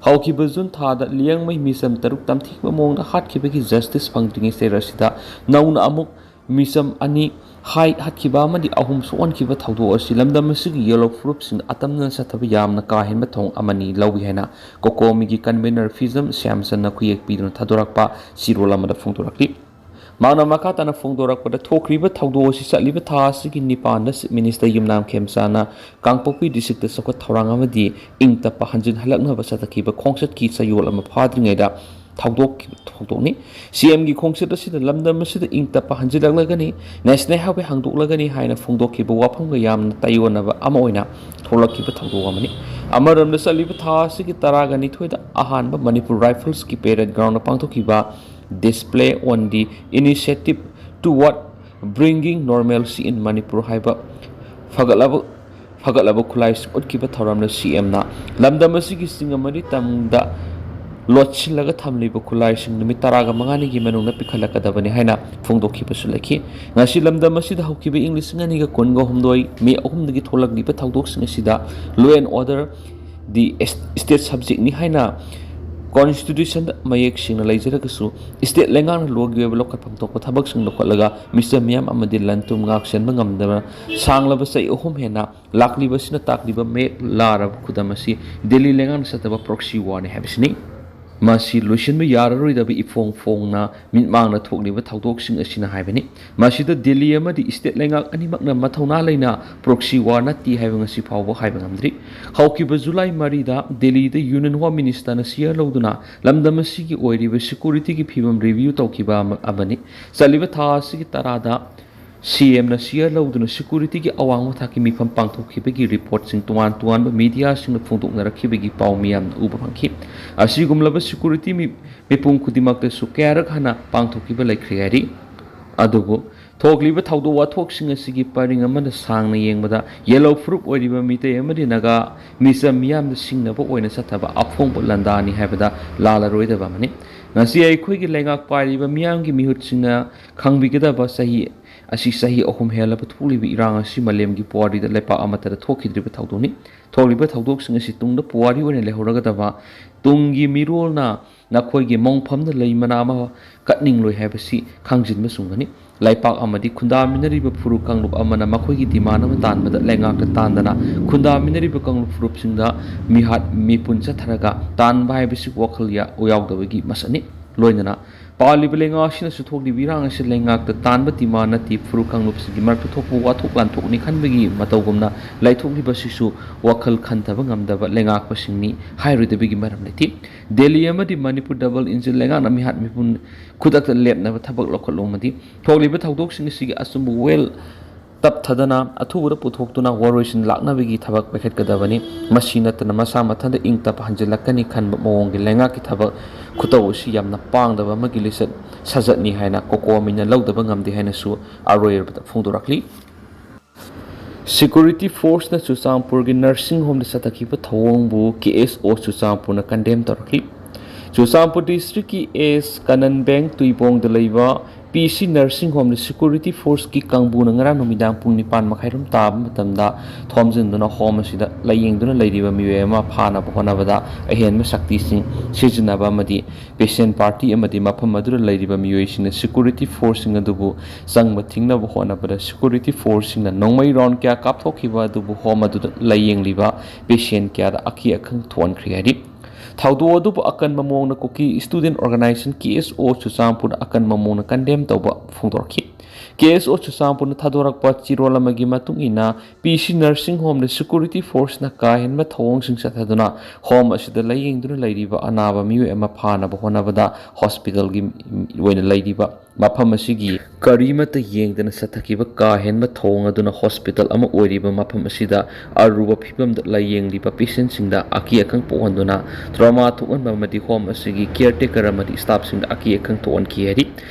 ꯍꯧꯈꯤꯕ ꯖꯨꯟ ꯊꯥꯗ ꯂꯤꯌꯥꯡꯃꯩ ꯃꯤꯆꯝ ꯇꯔꯨꯛ ꯇꯝꯊꯤꯕ ꯃꯑꯣꯡꯗ ꯍꯥꯠꯈꯤꯕꯒꯤ ꯖꯁꯇꯤꯁ ꯐꯪꯗ꯭ꯔꯤꯉꯩ ꯆꯩꯔꯥꯛ ꯑꯁꯤꯗ ꯅꯧꯅ ꯑꯃꯨꯛ ꯃꯤꯆꯝ ꯑꯅꯤ ꯍꯥꯏ ꯍꯥꯠꯈꯤꯕ ꯑꯃꯗꯤ ꯑꯍꯨꯝ ꯁꯣꯛꯍꯟꯈꯤꯕ ꯊꯧꯗꯣꯛ ꯑꯁꯤ ꯂꯝꯗꯝ ꯑꯁꯤꯒꯤ ꯌꯦꯜꯂꯣ ꯐꯨꯔꯨꯞꯁꯤꯡ ꯑꯇꯝꯅꯅ ꯆꯠꯊꯕ ꯌꯥꯝꯅ ꯀꯥ ꯍꯦꯟꯕ ꯊꯧꯑꯣꯡ ꯑꯃꯅꯤ ꯂꯧꯏ ꯍꯥꯏꯅ ꯀꯣꯀꯣꯃꯤꯒꯤ ꯀꯟꯚꯦꯅꯔ ꯐꯤꯖꯝ ꯁ꯭ꯌꯥꯝꯆꯟꯅ ꯈꯨꯌꯦꯛ ꯄꯤꯗꯨꯅ ꯊꯥꯗꯣꯔꯛꯄ ꯆꯦꯔꯣꯜ ꯑꯃꯗ ꯐꯣꯡꯗꯣꯔꯛꯂꯤ꯫ ꯃꯍꯥꯛꯅ ꯃꯈꯥ ꯇꯥꯅ ꯐꯣꯡꯗꯣꯔꯛꯄꯗ, ꯊꯣꯛꯈ꯭ꯔꯤꯕ ꯊꯧꯗꯣꯛ ꯑꯁꯤ ꯆꯠꯂꯤꯕ ꯊꯥ ꯑꯁꯤꯒꯤ ꯅꯤꯄꯥꯟꯗ ꯆꯤꯐ ꯃꯤꯅꯤꯁꯇꯔ ꯌꯨꯝꯅꯥꯝ ꯈꯦꯝꯆꯥꯅ ꯀꯥꯡꯄꯣꯛꯄꯤ ꯗꯤꯁꯇ꯭ꯔꯤꯛꯇ ꯆꯥꯎꯈꯠ ꯊꯧꯔꯥꯡ ꯑꯃꯗꯤ ꯏꯪ ꯇꯞꯄ ꯍꯟꯖꯤꯟꯍꯜꯂꯛꯅꯕ ꯆꯠꯊꯈꯤꯕ ꯈꯣꯡꯆꯠꯀꯤ ꯆꯌꯣꯜ ꯑꯃ ꯐꯥꯗ꯭ꯔꯤꯉꯩꯗ ꯊꯧꯗꯣꯛꯈꯤꯕ ꯊꯧꯗꯣꯛꯅꯤ꯫ ꯁꯤ ꯑꯦꯝꯒꯤ ꯈꯣꯡꯆꯠ ꯑꯁꯤꯗ ꯂꯝꯗꯝ ꯑꯁꯤꯗ ꯏꯪ ꯇꯞꯄ ꯍꯟꯖꯤꯜꯂꯛꯂꯒꯅꯤ, ꯅꯦꯁꯅꯦꯜ ꯍꯥꯏꯋꯦ ꯍꯥꯡꯗꯣꯛꯂꯒꯅꯤ ꯍꯥꯏꯅ ꯐꯣꯡꯗꯣꯛꯈꯤꯕ ꯋꯥꯐꯝꯒ ꯌꯥꯝꯅ ꯇꯥꯏꯑꯣꯟꯅꯕ ꯑꯃ ꯑꯣꯏꯅ ꯊꯣꯛꯂꯛꯈꯤꯕ ꯊꯧꯗꯣꯛ ꯑꯃꯅꯤ꯫ ꯑꯃꯔꯣꯝꯗ ꯆꯠꯂꯤꯕ ꯊꯥ ꯑꯁꯤꯒꯤ ꯇꯔꯥꯒ ꯅꯤꯊꯣꯏꯗ ꯑꯍꯥꯟꯕ ꯃꯅꯤꯄꯨꯔ ꯔꯥꯏꯐꯜꯁꯀꯤ ꯄꯦꯔꯦꯗ ꯒ꯭ꯔꯥꯎꯟꯗ ꯄꯥꯡꯊꯣꯛꯈꯤꯕ Display on the Initiative Toward Bringing Normalcy in Manipur ꯍꯥꯏꯕ ꯐꯒꯠꯂꯕ ꯐꯒꯠꯂꯕ ꯈꯨꯠꯂꯥꯏꯁꯤꯡ ꯎꯠꯈꯤꯕ ꯊꯧꯔꯝꯗ ꯁꯤ ꯑꯦꯝꯅ ꯂꯝꯗꯝ ꯑꯁꯤꯒꯤ ꯆꯤꯡ ꯑꯃꯗꯤ ꯇꯝꯗ ꯂꯣꯠꯁꯤꯜꯂꯒ ꯊꯝꯂꯤꯕ ꯈꯨꯠꯂꯥꯏꯁꯤꯡ ꯅꯨꯃꯤꯠ ꯇꯔꯥꯒ ꯃꯉꯥꯅꯤꯒꯤ ꯃꯅꯨꯡꯗ ꯄꯤꯈꯠꯂꯛꯀꯗꯕꯅꯤ ꯍꯥꯏꯅ ꯐꯣꯡꯗꯣꯛꯈꯤꯕꯁꯨ ꯂꯩꯈꯤ꯫ ꯉꯁꯤ ꯂꯝꯗꯝ ꯑꯁꯤꯗ ꯍꯧꯈꯤꯕ ꯏꯪ ꯂꯤꯁꯤꯡ ꯑꯅꯤꯒ ꯀꯨꯟꯒ ꯍꯨꯝꯗꯣꯏ ꯃꯦ ꯑꯍꯨꯝꯗꯒꯤ ꯊꯣꯛꯂꯛꯂꯤꯕ ꯊꯧꯗꯣꯛꯁꯤꯡ ꯑꯁꯤꯗ law and order D state subjectꯅꯤ ꯍꯥꯏꯅ constitutionꯗ ꯃꯌꯦꯛ ꯁꯦꯡꯅ ꯂꯩꯖꯔꯒꯁꯨ, state ꯂꯩꯉꯥꯛꯅ lawꯒꯤ ꯑꯣꯏꯕ ꯂꯧꯈꯠꯐꯝ ꯊꯣꯛꯄ ꯊꯕꯛꯁꯤꯡ ꯂꯧꯈꯠꯂꯒ ꯃꯤꯆꯝ ꯃꯤꯌꯥꯝ ꯑꯃꯗꯤ ꯂꯟ ꯊꯨꯝ ꯉꯥꯛ ꯁꯦꯟꯕ ꯉꯝꯗꯕ ꯁꯥꯡꯂꯕ ꯆꯍꯤ ꯑꯍꯨꯝ ꯍꯦꯟꯅ ꯂꯥꯛꯂꯤꯕ ꯑꯁꯤꯅ ꯇꯥꯛꯂꯤꯕ ꯃꯌꯦꯛ ꯂꯥꯔꯕ ꯈꯨꯗꯝ ꯑꯁꯤ ꯗꯦꯜꯂꯤ ꯂꯩꯉꯥꯛꯅ ꯆꯠꯇꯕ proxy warꯅꯤ ꯍꯥꯏꯕꯁꯤꯅꯤ꯫ ꯃꯁꯤ ꯂꯣꯏꯁꯤꯟꯕ ꯌꯥꯔꯔꯣꯏꯗꯕ ꯏꯐꯣꯡ ꯐꯣꯡꯅ ꯃꯤꯠꯃꯥꯡꯗ ꯊꯣꯛꯂꯤꯕ ꯊꯧꯗꯣꯛꯁꯤꯡ ꯑꯁꯤꯅ ꯍꯥꯏꯕꯅꯤ꯫ ꯃꯁꯤꯗ ꯗꯦꯜꯂꯤ ꯑꯃꯗꯤ state ꯂꯩꯉꯥꯛ ꯑꯅꯤꯃꯛꯅ ꯃꯊꯧꯅꯥ ꯂꯩꯅ proxy war ꯅꯠꯇꯦ ꯍꯥꯏꯕ ꯉꯁꯤ ꯐꯥꯎꯕ ꯍꯥꯏꯕ ꯉꯝꯗ꯭ꯔꯤ꯫ ꯍꯧꯈꯤꯕ ꯖꯨꯂꯥꯏ ꯃꯔꯤꯗ ꯗꯦꯜꯂꯤꯗ Union Home Ministerꯅ chair ꯂꯧꯗꯨꯅ ꯂꯝꯗꯝ ꯑꯁꯤꯒꯤ ꯑꯣꯏꯔꯤꯕ securityꯒꯤ ꯐꯤꯕꯝ review ꯇꯧꯈꯤꯕ ꯑꯃ-, ꯑꯃꯅꯤ꯫ ꯆꯠꯂꯤꯕ ꯊꯥ ꯑꯁꯤꯒꯤ ꯇꯔꯥꯗ ꯁꯤ ꯑꯦꯝꯅ chair ꯂꯧꯗꯨꯅ securityꯒꯤ ꯑꯋꯥꯡꯕ ꯊꯥꯛꯀꯤ ꯃꯤꯐꯝ ꯄꯥꯡꯊꯣꯛꯈꯤꯕꯒꯤ reportꯁꯤꯡ ꯇꯣꯉꯥꯟ ꯇꯣꯉꯥꯟꯕ mediaꯁꯤꯡꯅ ꯐꯣꯡꯗꯣꯛꯅꯔꯛꯈꯤꯕꯒꯤ ꯄꯥꯎ ꯃꯤꯌꯥꯝꯅ ꯎꯕ ꯐꯪꯈꯤ꯫ ꯑꯁꯤꯒꯨꯝꯂꯕ security ꯃꯤ-, ꯃꯤꯄꯨꯝ ꯈꯨꯗꯤꯡꯃꯛꯇꯁꯨ ꯀꯌꯥꯔꯛ ꯍꯥꯟꯅ ꯄꯥꯡꯊꯣꯛꯈꯤꯕ ꯂꯩꯈ꯭ꯔꯦ ꯍꯥꯏꯔꯤ꯫ ꯑꯗꯨꯕꯨ ꯊꯣꯛꯂꯤꯕ ꯊꯧꯗꯣꯛ ꯋꯥꯊꯣꯛꯁꯤꯡ ꯑꯁꯤꯒꯤ ꯄꯔꯤꯡ ꯑꯃꯗ ꯁꯥꯡꯅ ꯌꯦꯡꯕꯗ ꯌꯦꯜꯂꯧ ꯐꯨꯔꯨꯞ ꯑꯣꯏꯔꯤꯕ ꯃꯤꯇꯩ ꯑꯃꯗꯤ ꯅꯥꯒꯥ ꯃꯤꯆꯝ ꯃꯤꯌꯥꯝꯗ ꯁꯤꯡꯅꯕ ꯑꯣꯏꯅ ꯆꯠꯊꯕ ꯑꯐꯣꯡꯕ ꯂꯥꯟꯗꯥꯅꯤ ꯍꯥꯏꯕꯗ ꯂꯥꯜꯂꯔꯣꯏꯗꯕ ꯑꯃꯅꯤ꯫ ꯉꯁꯤ ꯑꯩꯈꯣꯏꯒꯤ ꯂꯩꯉꯥꯛ ꯄꯥꯏꯔꯤꯕ ꯃꯤꯌꯥꯝꯒꯤ ꯃꯤꯍꯨꯠꯁꯤꯡꯅ ꯈꯪꯕꯤꯒꯗꯕ ꯆꯍꯤ ꯑꯁꯤ ꯆꯍꯤ ꯑꯍꯨꯝ ꯍꯦꯜꯂꯕ ꯊꯣꯛꯂꯤꯕ ꯏꯔꯥꯡ ꯑꯁꯤ ꯃꯥꯂꯦꯝꯒꯤ ꯄꯨꯋꯥꯔꯤꯗ ꯂꯩꯄꯥꯛ ꯑꯃꯠꯇꯗ ꯊꯣꯛꯈꯤꯗ꯭ꯔꯤꯕ ꯊꯧꯗꯣꯛꯅꯤ꯫ ꯊꯣꯛꯂꯤꯕ ꯊꯧꯗꯣꯛꯁꯤꯡ ꯑꯁꯤ ꯇꯨꯡꯗ ꯄꯨꯋꯥꯔꯤ ꯑꯣꯏꯅ ꯂꯩꯍꯧꯔꯒꯗꯕ ꯇꯨꯡꯒꯤ ꯃꯤꯔꯣꯜꯅ ꯅꯈꯣꯏꯒꯤ ꯃꯣꯡꯐꯝꯗ ꯂꯩ ꯃꯅꯥ ꯑꯃ ꯀꯠꯅꯤꯡꯂꯣꯏ ꯍꯥꯏꯕꯁꯤ ꯈꯪꯖꯤꯟꯕ ꯆꯨꯝꯒꯅꯤ꯫ ꯂꯩꯄꯥꯛ ꯑꯃꯗꯤ ꯈꯨꯟꯗꯥꯃꯤꯟꯅꯔꯤꯕ ꯐꯨꯔꯨꯞ ꯀꯥꯡꯂꯨꯞ ꯑꯃꯅ ꯃꯈꯣꯏꯒꯤ demand ꯑꯃ ꯇꯥꯟꯕꯗ ꯂꯩꯉꯥꯛꯇ ꯇꯥꯟꯗꯅ ꯈꯨꯟꯗꯥꯃꯤꯟꯅꯔꯤꯕ ꯀꯥꯡꯂꯨꯞ ꯐꯨꯔꯨꯞꯁꯤꯡꯗ ꯃꯤꯍꯥꯠ ꯃꯤꯄꯨꯟ ꯆꯠꯊꯔꯒ ꯇꯥꯟꯕ ꯍꯥꯏꯕꯁꯤ ꯋꯥꯈꯜ ꯌꯥ-, ꯌꯥꯎꯗꯕꯒꯤ ꯃꯁꯛꯅꯤ꯫ ꯂꯣꯏꯅꯅ ꯄꯥꯜꯂꯤꯕ ꯂꯩꯉꯥꯛ ꯑꯁꯤꯅꯁꯨ ꯊꯣꯛꯂꯤꯕ ꯏꯔꯥꯡ ꯑꯁꯤ ꯂꯩꯉꯥꯛꯇ ꯇꯥꯟꯕ demand ꯅꯠꯇꯦ, ꯐꯨꯔꯨꯞ ꯀꯥꯡꯂꯨꯞꯁꯤꯡꯒꯤ ꯃꯔꯛꯇ ꯊꯣꯛꯄ ꯋꯥꯊꯣꯛ ꯂꯥꯟꯊꯣꯛꯅꯤ ꯈꯟꯕꯒꯤ ꯃꯇꯧꯒꯨꯝꯅ ꯂꯩꯊꯣꯛꯂꯤꯕ ꯑꯁꯤꯁꯨ ꯋꯥꯈꯜ ꯈꯟꯊꯕ ꯉꯝꯗꯕ ꯂꯩꯉꯥꯛꯄꯁꯤꯡꯅꯤ ꯍꯥꯏꯔꯣꯏꯗꯕꯒꯤ ꯃꯔꯝ ꯂꯩꯇꯦ꯫ ꯗꯦꯜꯂꯤ ꯑꯃꯗꯤ ꯃꯅꯤꯄꯨꯔ double engine ꯂꯩꯉꯥꯛꯅ ꯃꯤꯍꯥꯠ ꯃꯤꯄꯨꯟ ꯈꯨꯗꯛꯇ ꯂꯦꯞꯅꯕ ꯊꯕꯛ ꯂꯧꯈꯠꯂꯨꯃꯗꯤ ꯊꯣꯛꯂꯤꯕ ꯊꯧꯗꯣꯛꯁꯤꯡ ꯑꯁꯤꯒꯤ ꯑꯆꯨꯝꯕ ꯋꯦꯜ ꯇꯞꯊꯗꯅ ꯑꯊꯨꯕꯗ ꯄꯨꯊꯣꯛꯇꯨꯅ ꯋꯥꯔꯣꯏꯁꯤꯟ ꯂꯥꯛꯅꯕꯒꯤ ꯊꯕꯛ ꯄꯥꯏꯈꯠꯀꯗꯕꯅꯤ꯫ ꯃꯁꯤ ꯅꯠꯇꯅ ꯃꯁꯥ ꯃꯊꯟꯇ ꯏꯪ ꯇꯞꯄ ꯍꯟꯖꯤꯜꯂꯛꯀꯅꯤ ꯈꯟꯕ ꯃꯑꯣꯡꯒꯤ ꯂꯩꯉꯥꯛꯀꯤ ꯊꯕꯛ ꯈꯨꯇꯧ ꯑꯁꯤ ꯌꯥꯝꯅ ꯄꯥꯡꯗꯕ ꯑꯃꯒꯤ ꯂꯤꯆꯠ ꯁꯥꯖꯠꯅꯤ ꯍꯥꯏꯅ ꯀꯣꯀꯣꯃꯤꯅ ꯂꯧꯗꯕ ꯉꯝꯗꯦ ꯍꯥꯏꯅꯁꯨ ꯑꯔꯣꯏꯕꯗ ꯐꯣꯡꯗꯣꯔꯛꯂꯤ꯫ Security forceꯅ ꯆꯨꯔꯆꯥꯟꯄꯨꯔꯒꯤ nursing homeꯗ ꯆꯠꯊꯈꯤꯕ ꯊꯧꯑꯣꯡꯕꯨ K S O ꯆꯨꯔꯆꯥꯟꯄꯨꯔꯅ condemn ꯇꯧꯔꯛꯂꯤ꯫ ꯆꯨꯔꯆꯥꯟꯄꯨꯔ districtꯀꯤ S ꯀꯅꯟ ꯕꯦꯡ ꯇꯨꯏꯕꯣꯡꯗ ꯂꯩꯕ P C nursing homeꯗ security forceꯀꯤ ꯀꯥꯡꯕꯨꯅ ꯉꯔꯥꯡ ꯅꯨꯃꯤꯗꯥꯡ ꯄꯨꯡ ꯅꯤꯄꯥꯟ ꯃꯈꯥꯏꯔꯣꯝ ꯇꯥꯕ ꯃꯇꯝꯗ ꯊꯣꯝꯖꯤꯟꯗꯨꯅ home ꯑꯁꯤꯗ ꯂꯥꯌꯦꯡꯗꯨꯅ ꯂꯩꯔꯤꯕ ꯃꯤꯑꯣꯏ ꯑꯃ ꯐꯥꯅꯕ ꯍꯣꯠꯅꯕꯗ ꯑꯍꯦꯟꯕ ꯁꯛꯇꯤꯁꯤꯡ ꯁꯤꯖꯤꯟꯅꯕ ꯑꯃꯗꯤ patient party ꯑꯃꯗꯤ ꯃꯐꯝ ꯑꯗꯨꯗ ꯂꯩꯔꯤꯕ ꯃꯤꯑꯣꯏꯁꯤꯡꯅ security forceꯁꯤꯡ ꯑꯗꯨꯕꯨ ꯆꯪꯕ ꯊꯤꯡꯅꯕ ꯍꯣꯠꯅꯕꯗ security forceꯁꯤꯡꯅ ꯅꯣꯡꯃꯩ round ꯀꯌꯥ ꯀꯥꯞꯊꯣꯛꯈꯤꯕ ꯑꯗꯨꯕꯨ home ꯑꯗꯨꯗ ꯂꯥꯌꯦꯡꯂꯤꯕ patient ꯀꯌꯥꯗ ꯑꯀꯤ ꯑꯈꯪ ꯊꯣꯛꯍꯟꯈ꯭ꯔꯤ ꯍꯥꯏꯔꯤ꯫ ꯊꯧꯗꯣꯛ ꯑꯗꯨꯕꯨ ꯑꯀꯟꯕ ꯃꯑꯣꯡꯗ ꯀꯨꯀꯤ student organization K S O ꯆꯨꯔꯆꯥꯟꯄꯨꯔꯅ ꯑꯀꯟꯕ ꯃꯑꯣꯡꯗ condemn ꯇꯧꯕ ꯐꯣꯡꯗꯣꯔꯛꯈꯤ꯫ K S O ꯆꯨꯔꯆꯥꯟꯄꯨꯔꯅ ꯊꯥꯗꯣꯔꯛꯄ ꯆꯤꯔꯣꯜ ꯑꯃꯒꯤ ꯃꯇꯨꯡ ꯏꯟꯅ, P C nursing homeꯗ security forceꯅ ꯀꯥ ꯍꯦꯟꯕ ꯊꯧꯑꯣꯡꯁꯤꯡ ꯆꯠꯊꯗꯨꯅ home ꯑꯁꯤꯗ ꯂꯥꯌꯦꯡꯗꯨꯅ ꯂꯩꯔꯤꯕ ꯑꯅꯥꯕ ꯃꯤꯑꯣꯏ ꯑꯃ ꯐꯥꯅꯕ ꯍꯣꯠꯅꯕꯗ hospitalꯒꯤ ꯑꯣꯏꯅ ꯂꯩꯔꯤꯕ ꯃꯐꯝ ꯑꯁꯤꯒꯤ ꯀꯔꯤꯃꯠꯇ ꯌꯦꯡꯗꯅ ꯆꯠꯊꯈꯤꯕ ꯀꯥ ꯍꯦꯟꯕ ꯊꯧꯑꯣꯡ ꯑꯗꯨꯅ hospital ꯑꯃ ꯑꯣꯏꯔꯤꯕ ꯃꯐꯝ ꯑꯁꯤꯗ ꯑꯔꯨꯕ ꯐꯤꯕꯝꯗ ꯂꯥꯌꯦꯡꯂꯤꯕ patientꯁꯤꯡꯗ ꯑꯀꯤ ꯑꯈꯪ ꯄꯣꯛꯍꯟꯗꯨꯅ trauma ꯊꯣꯛꯍꯟꯕ ꯑꯃꯗꯤ home ꯑꯁꯤꯒꯤ caretaker ꯑꯃꯗꯤ staffꯁꯤꯡꯗ ꯑꯀꯤ ꯑꯈꯪ ꯊꯣꯛꯍꯟꯈꯤ ꯍꯥꯏꯔꯤ꯫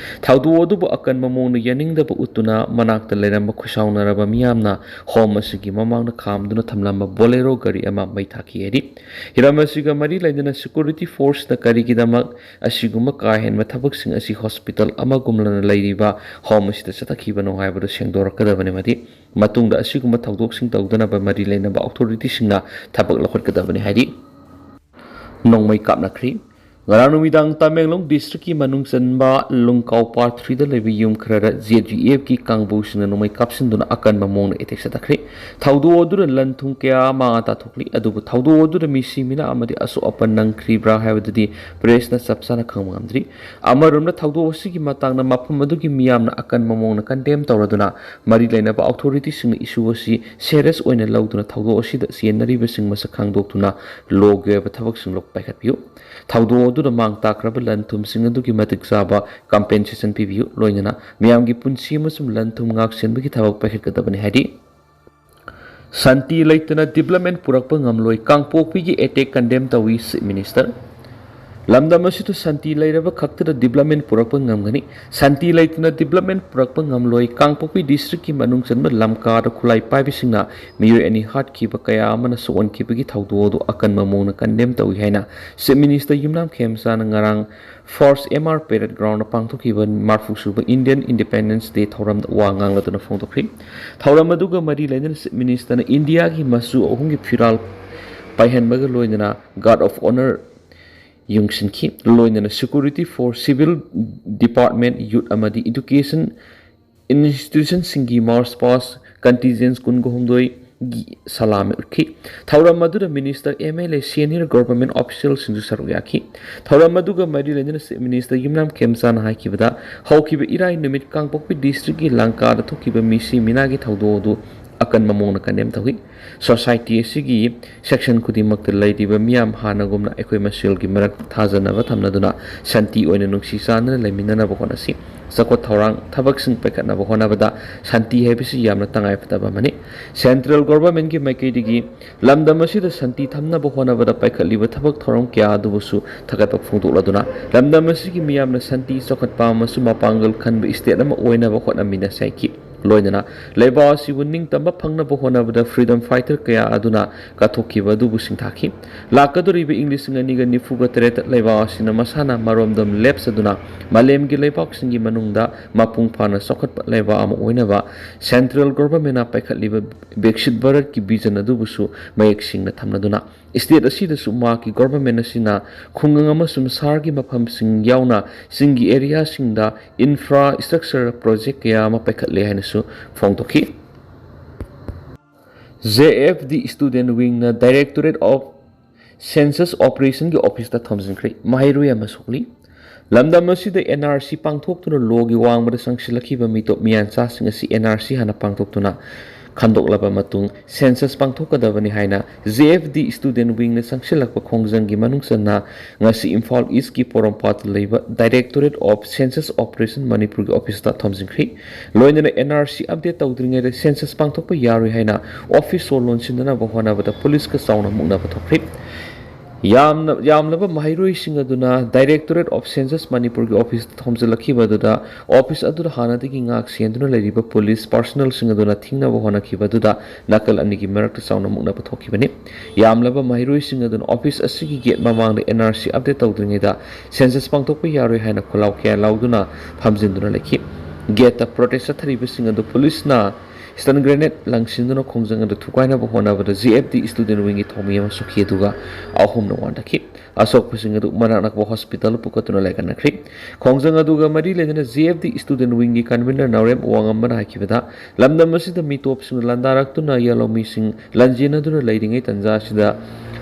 ꯊꯧꯗꯣꯛ ꯑꯗꯨꯕꯨ ꯑꯀꯟꯕ ꯃꯑꯣꯡꯗ ꯌꯥꯅꯤꯡꯗꯕ ꯎꯠꯇꯨꯅ ꯃꯅꯥꯛꯇ ꯂꯩꯔꯝꯕ ꯈꯣꯏꯁꯥꯎꯅꯔꯕ ꯃꯤꯌꯥꯝꯅ home ꯑꯁꯤꯒꯤ ꯃꯃꯥꯡꯗ ꯈꯥꯝꯗꯨꯅ ꯊꯝꯂꯝꯕ Bolero ꯒꯥꯔꯤ ꯑꯃ ꯃꯩ ꯊꯥꯈꯤ ꯍꯥꯏꯔꯤ꯫ ꯍꯤꯔꯝ ꯑꯁꯤꯒ ꯃꯔꯤ ꯂꯩꯅꯅ security forceꯅ ꯀꯔꯤꯒꯤꯗꯃꯛ ꯑꯁꯤꯒꯨꯝꯕ ꯀꯥ ꯍꯦꯟꯕ ꯊꯕꯛꯁꯤꯡ ꯑꯁꯤ hospital ꯑꯃꯒꯨꯝꯂꯅ ꯂꯩꯔꯤꯕ home ꯑꯁꯤꯗ ꯆꯠꯊꯈꯤꯕꯅꯣ ꯍꯥꯏꯕꯗꯨ ꯁꯦꯡꯗꯣꯔꯛꯀꯗꯕꯅꯤ ꯑꯃꯗꯤ ꯃꯇꯨꯡꯗ ꯑꯁꯤꯒꯨꯝꯕ ꯊꯧꯗꯣꯛꯁꯤꯡ ꯇꯧꯗꯅꯕ ꯃꯔꯤ ꯂꯩꯅꯕ authorityꯁꯤꯡꯅ ꯊꯕꯛ ꯂꯧꯈꯠꯀꯗꯕꯅꯤ ꯍꯥꯏꯔꯤ꯫ ꯅꯣꯡꯃꯩ ꯀꯥꯞꯅꯈ꯭ꯔꯤ꯫ ꯉꯔꯥꯡ ꯅꯨꯃꯤꯗꯥꯡ ꯇꯃꯦꯡꯂꯣꯡ districtꯀꯤ ꯃꯅꯨꯡ ꯆꯟꯕ ꯂꯨꯡꯀꯥꯎ part threeꯗ ꯂꯩꯕ ꯌꯨꯝ ꯈꯔꯗ Z U Fꯀꯤ ꯀꯥꯡꯕꯨꯁꯤꯡꯅ ꯅꯣꯡꯃꯩ ꯀꯥꯞꯁꯤꯟꯗꯨꯅ ꯑꯀꯟꯕ ꯃꯑꯣꯡꯗ attack ꯆꯠꯊꯈ꯭ꯔꯤ꯫ ꯊꯧꯗꯣꯛ ꯑꯗꯨꯗ ꯂꯟ ꯊꯨꯝ ꯀꯌꯥ ꯃꯥꯡ ꯇꯥꯊꯣꯛꯂꯤ, ꯑꯗꯨꯕꯨ ꯊꯧꯗꯣꯛ ꯑꯗꯨꯗ ꯃꯤꯁꯤ ꯃꯤꯅꯥ ꯑꯃꯗꯤ ꯑꯁꯣꯛ ꯑꯄꯟ ꯅꯪꯈ꯭ꯔꯤꯕ꯭ꯔꯥ ꯍꯥꯏꯕꯗꯨꯗꯤ pressꯅ ꯆꯞ ꯆꯥꯅ ꯈꯪꯕ ꯉꯝꯗ꯭ꯔꯤ꯫ ꯑꯃꯔꯣꯝꯗ ꯊꯧꯗꯣꯛ ꯑꯁꯤꯒꯤ ꯃꯇꯥꯡꯗ ꯃꯐꯝ ꯑꯗꯨꯒꯤ ꯃꯤꯌꯥꯝꯅ ꯑꯀꯟꯕ ꯃꯑꯣꯡꯗ condemn ꯇꯧꯔꯗꯨꯅ ꯃꯔꯤ ꯂꯩꯅꯕ authorityꯁꯤꯡꯅ issue ꯑꯁꯤ serious ꯑꯣꯏꯅ ꯂꯧꯗꯨꯅ ꯊꯧꯗꯣꯛ ꯑꯁꯤꯗ ꯆꯦꯟꯅꯔꯤꯕꯁꯤꯡ ꯃꯁꯛ ꯈꯪꯗꯣꯛꯇꯨꯅ lawꯒꯤ ꯑꯣꯏꯕ ꯊꯕꯛꯁꯤꯡ ꯂꯧ-, ꯄꯥꯏꯈꯠꯄꯤꯌꯨ꯫ ꯊꯧꯗꯣꯛ ꯑꯗꯨꯗ ꯃꯥꯡ ꯇꯥꯛꯈ꯭ꯔꯕ ꯂꯟ ꯊꯨꯝꯁꯤꯡ ꯑꯗꯨꯒꯤ ꯃꯇꯤꯛ ꯆꯥꯕ compensation ꯄꯤꯕꯤꯌꯨ, ꯂꯣꯏꯅꯅ ꯃꯤꯌꯥꯝꯒꯤ ꯄꯨꯟꯁꯤ ꯑꯃꯁꯨꯡ ꯂꯟ ꯊꯨꯝ ꯉꯥꯛ ꯁꯦꯟꯕꯒꯤ ꯊꯕꯛ ꯄꯥꯏꯈꯠꯀꯗꯕꯅꯤ ꯍꯥꯏꯔꯤ꯫ ꯁꯥꯟꯇꯤ ꯂꯩꯇꯅ development ꯄꯨꯔꯛꯄ ꯉꯝꯂꯣꯏ, ꯀꯥꯡꯄꯣꯛꯄꯤꯒꯤ attack condemn ꯇꯧꯏ Chief Minister꯫ ꯂꯝꯗꯝ ꯑꯁꯤꯗ ꯁꯥꯟꯇꯤ ꯂꯩꯔꯕ ꯈꯛꯇꯗ development ꯄꯨꯔꯛꯄ ꯉꯝꯒꯅꯤ꯫ ꯁꯥꯟꯇꯤ ꯂꯩꯇꯅ development ꯄꯨꯔꯛꯄ ꯉꯝꯂꯣꯏ꯫ ꯀꯥꯡꯄꯣꯛꯄꯤ district ꯀꯤ ꯃꯅꯨꯡ ꯆꯟꯕ ꯂꯝꯀꯥꯗ ꯈꯨꯠꯂꯥꯏ ꯄꯥꯏꯕꯁꯤꯡꯅ ꯃꯤꯑꯣꯏ ꯑꯅꯤ ꯍꯥꯠꯈꯤꯕ, ꯀꯌꯥ ꯑꯃꯅ ꯁꯣꯛꯍꯟꯈꯤꯕꯒꯤ ꯊꯧꯗꯣꯛ ꯑꯗꯨ ꯑꯀꯟꯕ ꯃꯑꯣꯡꯗ condemn ꯇꯧꯏ ꯍꯥꯏꯅ Chief Minister ꯌꯨꯝꯅꯥꯝ ꯈꯦꯝꯆꯥꯅ ꯉꯔꯥꯡ First M R Parade Ground ꯗ ꯄꯥꯡꯊꯣꯛꯈꯤꯕ ꯃꯔꯤꯐꯨ ꯁꯨꯕ Indian Independence Day ꯊꯧꯔꯝꯗ ꯋꯥ ꯉꯥꯡꯂꯗꯨꯅ ꯐꯣꯡꯗꯣꯛꯈꯤ꯫ ꯊꯧꯔꯝ ꯑꯗꯨꯒ ꯃꯔꯤ ꯂꯩꯅꯅ Chief Minister ꯅ ꯏꯟꯗꯤꯌꯥꯒꯤ ꯃꯆꯨ ꯑꯍꯨꯝꯒꯤ ꯐꯤꯔꯥꯜ ꯄꯥꯏꯍꯟꯕꯒ ꯂꯣꯏꯅꯅ Guard of Honour ꯌꯨꯡꯁꯤꯟꯈꯤ꯫ ꯂꯣꯏꯅꯅ Security for Civil Department, Youth ꯑꯃꯗꯤ Education Institution ꯁꯤꯡꯒꯤ March Past Contingent ꯀꯨꯟꯒ ꯍꯨꯝꯗꯣꯏꯒꯤ ꯁꯂꯥꯃꯤ ꯎꯠꯈꯤ꯫ ꯊꯧꯔꯝ ꯑꯗꯨꯗ Minister, M L A, senior government official ꯁꯤꯡꯁꯨ ꯁꯔꯨꯛ ꯌꯥꯈꯤ꯫ ꯊꯧꯔꯝ ꯑꯗꯨꯒ ꯃꯔꯤ ꯂꯩꯅꯅ Chief Minister ꯌꯨꯝꯅꯥꯝ ꯈꯦꯝꯆꯥꯅ ꯍꯥꯏꯈꯤꯕꯗ, ꯍꯧꯈꯤꯕ ꯏꯔꯥꯏ ꯅꯨꯃꯤꯠ ꯀꯥꯡꯄꯣꯛꯄꯤ district ꯀꯤ ꯂꯪꯀꯥꯗ ꯊꯣꯛꯈꯤꯕ ꯃꯤꯁꯤ ꯃꯤꯅꯥꯒꯤ ꯊꯧꯗꯣꯛ ꯑꯗꯨ ꯑꯀꯟꯕ ꯃꯑꯣꯡꯗ condemn ꯇꯧꯏ꯫ Society ꯑꯁꯤꯒꯤ section ꯈꯨꯗꯤꯡꯃꯛꯇ ꯂꯩꯔꯤꯕ ꯃꯤꯌꯥꯝ ꯍꯥꯟꯅꯒꯨꯝꯅ ꯑꯩꯈꯣꯏ ꯃꯁꯦꯜꯒꯤ ꯃꯔꯛ ꯊꯥꯖꯅꯕ ꯊꯝꯅꯗꯨꯅ ꯁꯥꯟꯇꯤ ꯑꯣꯏꯅ ꯅꯨꯡꯁꯤ ꯆꯥꯟꯅꯅ ꯂꯩꯃꯤꯟꯅꯅꯕ ꯍꯣꯠꯅꯁꯤ꯫ ꯆꯥꯎꯈꯠ ꯊꯧꯔꯥꯡ ꯊꯕꯛꯁꯤꯡ ꯄꯥꯏꯈꯠꯅꯕ ꯍꯣꯠꯅꯕꯗ ꯁꯥꯟꯇꯤ ꯍꯥꯏꯕꯁꯤ ꯌꯥꯝꯅ ꯇꯉꯥꯏꯐꯗꯕ ꯑꯃꯅꯤ꯫ Central Government ꯀꯤ ꯃꯥꯏꯀꯩꯗꯒꯤ ꯂꯝꯗꯝ ꯑꯁꯤꯗ ꯁꯥꯟꯇꯤ ꯊꯝꯅꯕ ꯍꯣꯠꯅꯕꯗ ꯄꯥꯏꯈꯠꯂꯤꯕ ꯊꯕꯛ ꯊꯧꯔꯝ ꯀꯌꯥ ꯑꯗꯨꯕꯨꯁꯨ ꯊꯥꯒꯠꯄ ꯐꯣꯡꯗꯣꯛꯂꯗꯨꯅ, ꯂꯝꯗꯝ ꯑꯁꯤꯒꯤ ꯃꯤꯌꯥꯝꯅ ꯁꯥꯟꯇꯤ, ꯆꯥꯎꯈꯠꯄ ꯑꯃꯁꯨꯡ ꯃꯄꯥꯡꯒꯜ ꯀꯟꯕ state ꯑꯃ ꯑꯣꯏꯅꯕ ꯍꯣꯠꯅꯃꯤꯟꯅꯁꯤ ꯍꯥꯏꯈꯤ꯫ ꯂꯣꯏꯅꯅ ꯂꯩꯕꯥꯛ ꯑꯁꯤꯕꯨ ꯅꯤꯡꯇꯝꯕ ꯐꯪꯅꯕ ꯍꯣꯠꯅꯕꯗ freedom fighter ꯀꯌꯥ ꯑꯗꯨꯅ ꯀꯠꯊꯣꯛꯈꯤꯕ ꯑꯗꯨꯕꯨ ꯁꯤꯡꯊꯥꯈꯤ꯫ ꯂꯥꯛꯀꯗꯧꯔꯤꯕ ꯏꯪ ꯂꯤꯁꯤꯡ ꯑꯅꯤꯒ ꯅꯤꯐꯨꯒ ꯇꯔꯦꯠꯇ ꯂꯩꯕꯥꯛ ꯑꯁꯤꯅ ꯃꯁꯥꯅ ꯃꯔꯣꯝꯗꯣꯝ ꯂꯦꯞꯆꯗꯨꯅ ꯃꯥꯂꯦꯝꯒꯤ ꯂꯩꯕꯥꯛꯁꯤꯡꯒꯤ ꯃꯅꯨꯡꯗ ꯃꯄꯨꯡ ꯐꯥꯅ ꯆꯥꯎꯈꯠꯄ ꯂꯩꯕꯥꯛ ꯑꯃ ꯑꯣꯏꯅꯕ Central Government ꯅ ꯄꯥꯏꯈꯠꯂꯤꯕ ꯕꯤꯛꯁꯤꯠ ꯚꯥꯔꯠꯀꯤ vision ꯑꯗꯨꯕꯨꯁꯨ ꯃꯌꯦꯛ ꯁꯦꯡꯅ ꯊꯝꯂꯗꯨꯅ, state ꯑꯁꯤꯗꯁꯨ ꯃꯍꯥꯛꯀꯤ government ꯑꯁꯤꯅ ꯈꯨꯡꯒꯪ ꯑꯃꯁꯨꯡ ꯁꯍꯔꯒꯤ ꯃꯐꯝꯁꯤꯡ ꯌꯥꯎꯅ ꯆꯤꯡꯒꯤ area ꯁꯤꯡꯗ infrastructure project ꯀꯌꯥ ꯑꯃ ꯄꯥꯏꯈꯠꯂꯦ ꯍꯥꯏꯅꯁꯨ ꯐꯣꯡꯗꯣꯛꯈꯤ꯫ J F D Student Wing ꯅ Directorate of Census Operation ꯒꯤ office ꯇ ꯊꯣꯝꯖꯤꯟꯈ꯭ꯔꯦ꯫ ꯃꯍꯩꯔꯣꯏ ꯑꯃ ꯁꯣꯛꯂꯤ꯫ ꯂꯝꯗꯝ ꯑꯁꯤꯗ N R C ꯄꯥꯡꯊꯣꯛꯇꯨꯅ law ꯒꯤ ꯋꯥꯡꯃꯗ ꯆꯪꯁꯤꯜꯂꯛꯈꯤꯕ ꯃꯤꯇꯣꯞ ꯃꯤꯌꯥꯟꯆꯥꯁꯤꯡ ꯑꯁꯤ N R C ꯍꯥꯟꯅ ꯄꯥꯡꯊꯣꯛꯇꯨꯅ ꯈꯟꯗꯣꯛꯂꯕ ꯃꯇꯨꯡ census ꯄꯥꯡꯊꯣꯛꯀꯗꯕꯅꯤ ꯍꯥꯏꯅ J F D Student Wing ꯅ ꯆꯪꯁꯤꯜꯂꯛꯄ ꯈꯣꯡꯖꯪꯒꯤ ꯃꯅꯨꯡ ꯆꯟꯅ ꯉꯁꯤ ꯏꯝꯐꯥꯜ East ꯀꯤ ꯄꯣꯔꯣꯝꯄꯥꯠꯇ ꯂꯩꯕ Directorate of Census Operation ꯃꯅꯤꯄꯨꯔꯒꯤ office ꯇ ꯊꯣꯝꯖꯤꯟꯈ꯭ꯔꯤ꯫ ꯂꯣꯏꯅꯅ N R C update ꯇꯧꯗ꯭ꯔꯤꯉꯩꯗ census ꯄꯥꯡꯊꯣꯛꯄ ꯌꯥꯔꯣꯏ ꯍꯥꯏꯅ office ꯁꯣ ꯂꯣꯟꯁꯤꯟꯅꯅꯕ ꯍꯣꯠꯅꯕꯗ police ꯀ ꯆꯥꯎꯅ ꯃꯨꯛꯅꯕ ꯊꯣꯛꯈ꯭ꯔꯤ꯫ ꯌꯥꯝꯅ ꯌꯥꯝꯂꯕ ꯃꯍꯩꯔꯣꯏꯁꯤꯡ ꯑꯗꯨꯅ Directorate of Census ꯃꯅꯤꯄꯨꯔꯒꯤ ꯑꯣꯐꯤꯁꯇ ꯊꯣꯝꯖꯤꯜꯂꯛꯈꯤꯕ ꯑꯗꯨꯗ ꯑꯣꯐꯤꯁ ꯑꯗꯨꯗ ꯍꯥꯟꯅꯗꯒꯤ ꯉꯥꯛ ꯁꯦꯟꯗꯨꯅ ꯂꯩꯔꯤꯕ ꯄꯨꯂꯤꯁ ꯄꯥꯔꯁꯣꯅꯦꯜꯁꯤꯡ ꯑꯗꯨꯅ ꯊꯤꯡꯅꯕ ꯍꯣꯠꯅꯈꯤꯕ ꯑꯗꯨꯗ ꯅꯥꯀꯜ ꯑꯅꯤꯒꯤ ꯃꯔꯛꯇ ꯆꯥꯎꯅ ꯃꯨꯛꯅꯕ ꯊꯣꯛꯈꯤꯕꯅꯤ꯫ ꯌꯥꯝꯂꯕ ꯃꯍꯩꯔꯣꯏꯁꯤꯡ ꯑꯗꯨꯅ ꯑꯣꯐꯤꯁ ꯑꯁꯤꯒꯤ ꯒꯦꯠ ꯃꯃꯥꯡꯗ N R C ꯑꯞꯗꯦꯠ ꯇꯧꯗ꯭ꯔꯤꯉꯩꯗ ꯁꯦꯟꯁꯁ ꯄꯥꯡꯊꯣꯛꯄ ꯌꯥꯔꯣꯏ ꯍꯥꯏꯅ ꯈꯣꯜꯂꯥꯎ ꯈꯌꯥꯜ ꯂꯥꯎꯗꯨꯅ ꯐꯝꯖꯤꯟꯗꯨꯅ ꯂꯩꯈꯤ꯫ ꯒꯦꯠꯇ ꯄ꯭ꯔꯣꯇꯦꯁ ꯆꯠꯊꯔꯤꯕꯁꯤꯡ ꯑꯗꯨ ꯄꯨꯂꯤꯁꯅ ꯁ꯭ꯇꯟ ꯒ꯭ꯔꯦꯅꯦꯗ ꯂꯪꯁꯤꯟꯗꯨꯅ ꯈꯣꯡꯖꯪ ꯑꯗꯨ ꯊꯨꯒꯥꯏꯅꯕ ꯍꯣꯠꯅꯕꯗ J F D ꯁ꯭ꯇꯨꯗꯦꯟꯠ ꯋꯤꯡꯒꯤ ꯊꯧꯃꯤ ꯑꯃ ꯁꯣꯛꯈꯤ, ꯑꯗꯨꯒ ꯑꯍꯨꯝꯅ ꯋꯥꯟꯊꯈꯤ꯫ ꯑꯁꯣꯛꯄꯁꯤꯡ ꯑꯗꯨ ꯃꯅꯥꯛ ꯅꯛꯄ ꯍꯣꯁꯄꯤꯇꯥꯜꯗ ꯄꯨꯈꯠꯇꯨꯅ ꯂꯥꯏꯀꯠꯅꯈ꯭ꯔꯤ꯫ ꯈꯣꯡꯖꯪ ꯑꯗꯨꯒ ꯃꯔꯤ ꯂꯩꯅꯅ J F D ꯁ꯭ꯇꯨꯗꯦꯟꯠ ꯋꯤꯡꯒꯤ ꯀꯟꯚꯤꯅꯔ ꯅꯥꯎꯔꯦꯝ ꯋꯥꯉꯝꯕꯅ ꯍꯥꯏꯈꯤꯕꯗ, ꯂꯝꯗꯝ ꯑꯁꯤꯗ ꯃꯤꯇꯣꯞꯁꯤꯡꯅ ꯂꯥꯟꯗꯥꯔꯛꯇꯨꯅ ꯌꯦꯜꯍꯧꯃꯤꯁꯤꯡ ꯂꯥꯟꯖꯦꯟꯅꯗꯨꯅ ꯂꯩꯔꯤꯉꯩ ꯇꯥꯟꯖꯥ ꯑꯁꯤꯗ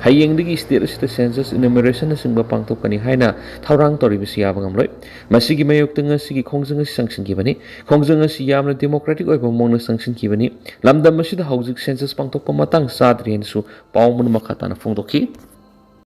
ꯍꯌꯦꯡꯗꯒꯤ ꯁ꯭ꯇꯦꯠ ꯑꯁꯤꯗ ꯁꯦꯟꯁꯁ ꯏꯅꯨꯃꯔꯦꯁꯟꯅꯆꯤꯡꯕ ꯄꯥꯡꯊꯣꯛꯀꯅꯤ ꯍꯥꯏꯅ ꯊꯧꯔꯥꯡ ꯇꯧꯔꯤꯕꯁꯤ ꯌꯥꯕ ꯉꯝꯂꯣꯏ꯫ ꯃꯁꯤꯒꯤ ꯃꯥꯌꯣꯛꯇ ꯉꯁꯤꯒꯤ ꯈꯣꯡꯖꯪ ꯑꯁꯤ ꯆꯪꯁꯤꯟꯈꯤꯕꯅꯤ꯫ ꯈꯣꯡꯖꯪ ꯑꯁꯤ ꯌꯥꯝꯅ ꯗꯦꯃꯣꯀ꯭ꯔꯦꯇꯤꯛ ꯑꯣꯏꯕ ꯃꯑꯣꯡꯗ ꯆꯪꯁꯤꯟꯈꯤꯕꯅꯤ꯫ ꯂꯝꯗꯝ ꯑꯁꯤꯗ ꯍꯧꯖꯤꯛ ꯁꯦꯟꯁꯁ ꯄꯥꯡꯊꯣꯛꯄ ꯃꯇꯥꯡ ꯆꯥꯗ꯭ꯔꯤ ꯍꯥꯏꯅꯁꯨ ꯄꯥꯎ ꯑꯃꯅ ꯃꯈꯥ ꯇꯥꯅ ꯐꯣꯡꯗꯣꯛꯈꯤ꯫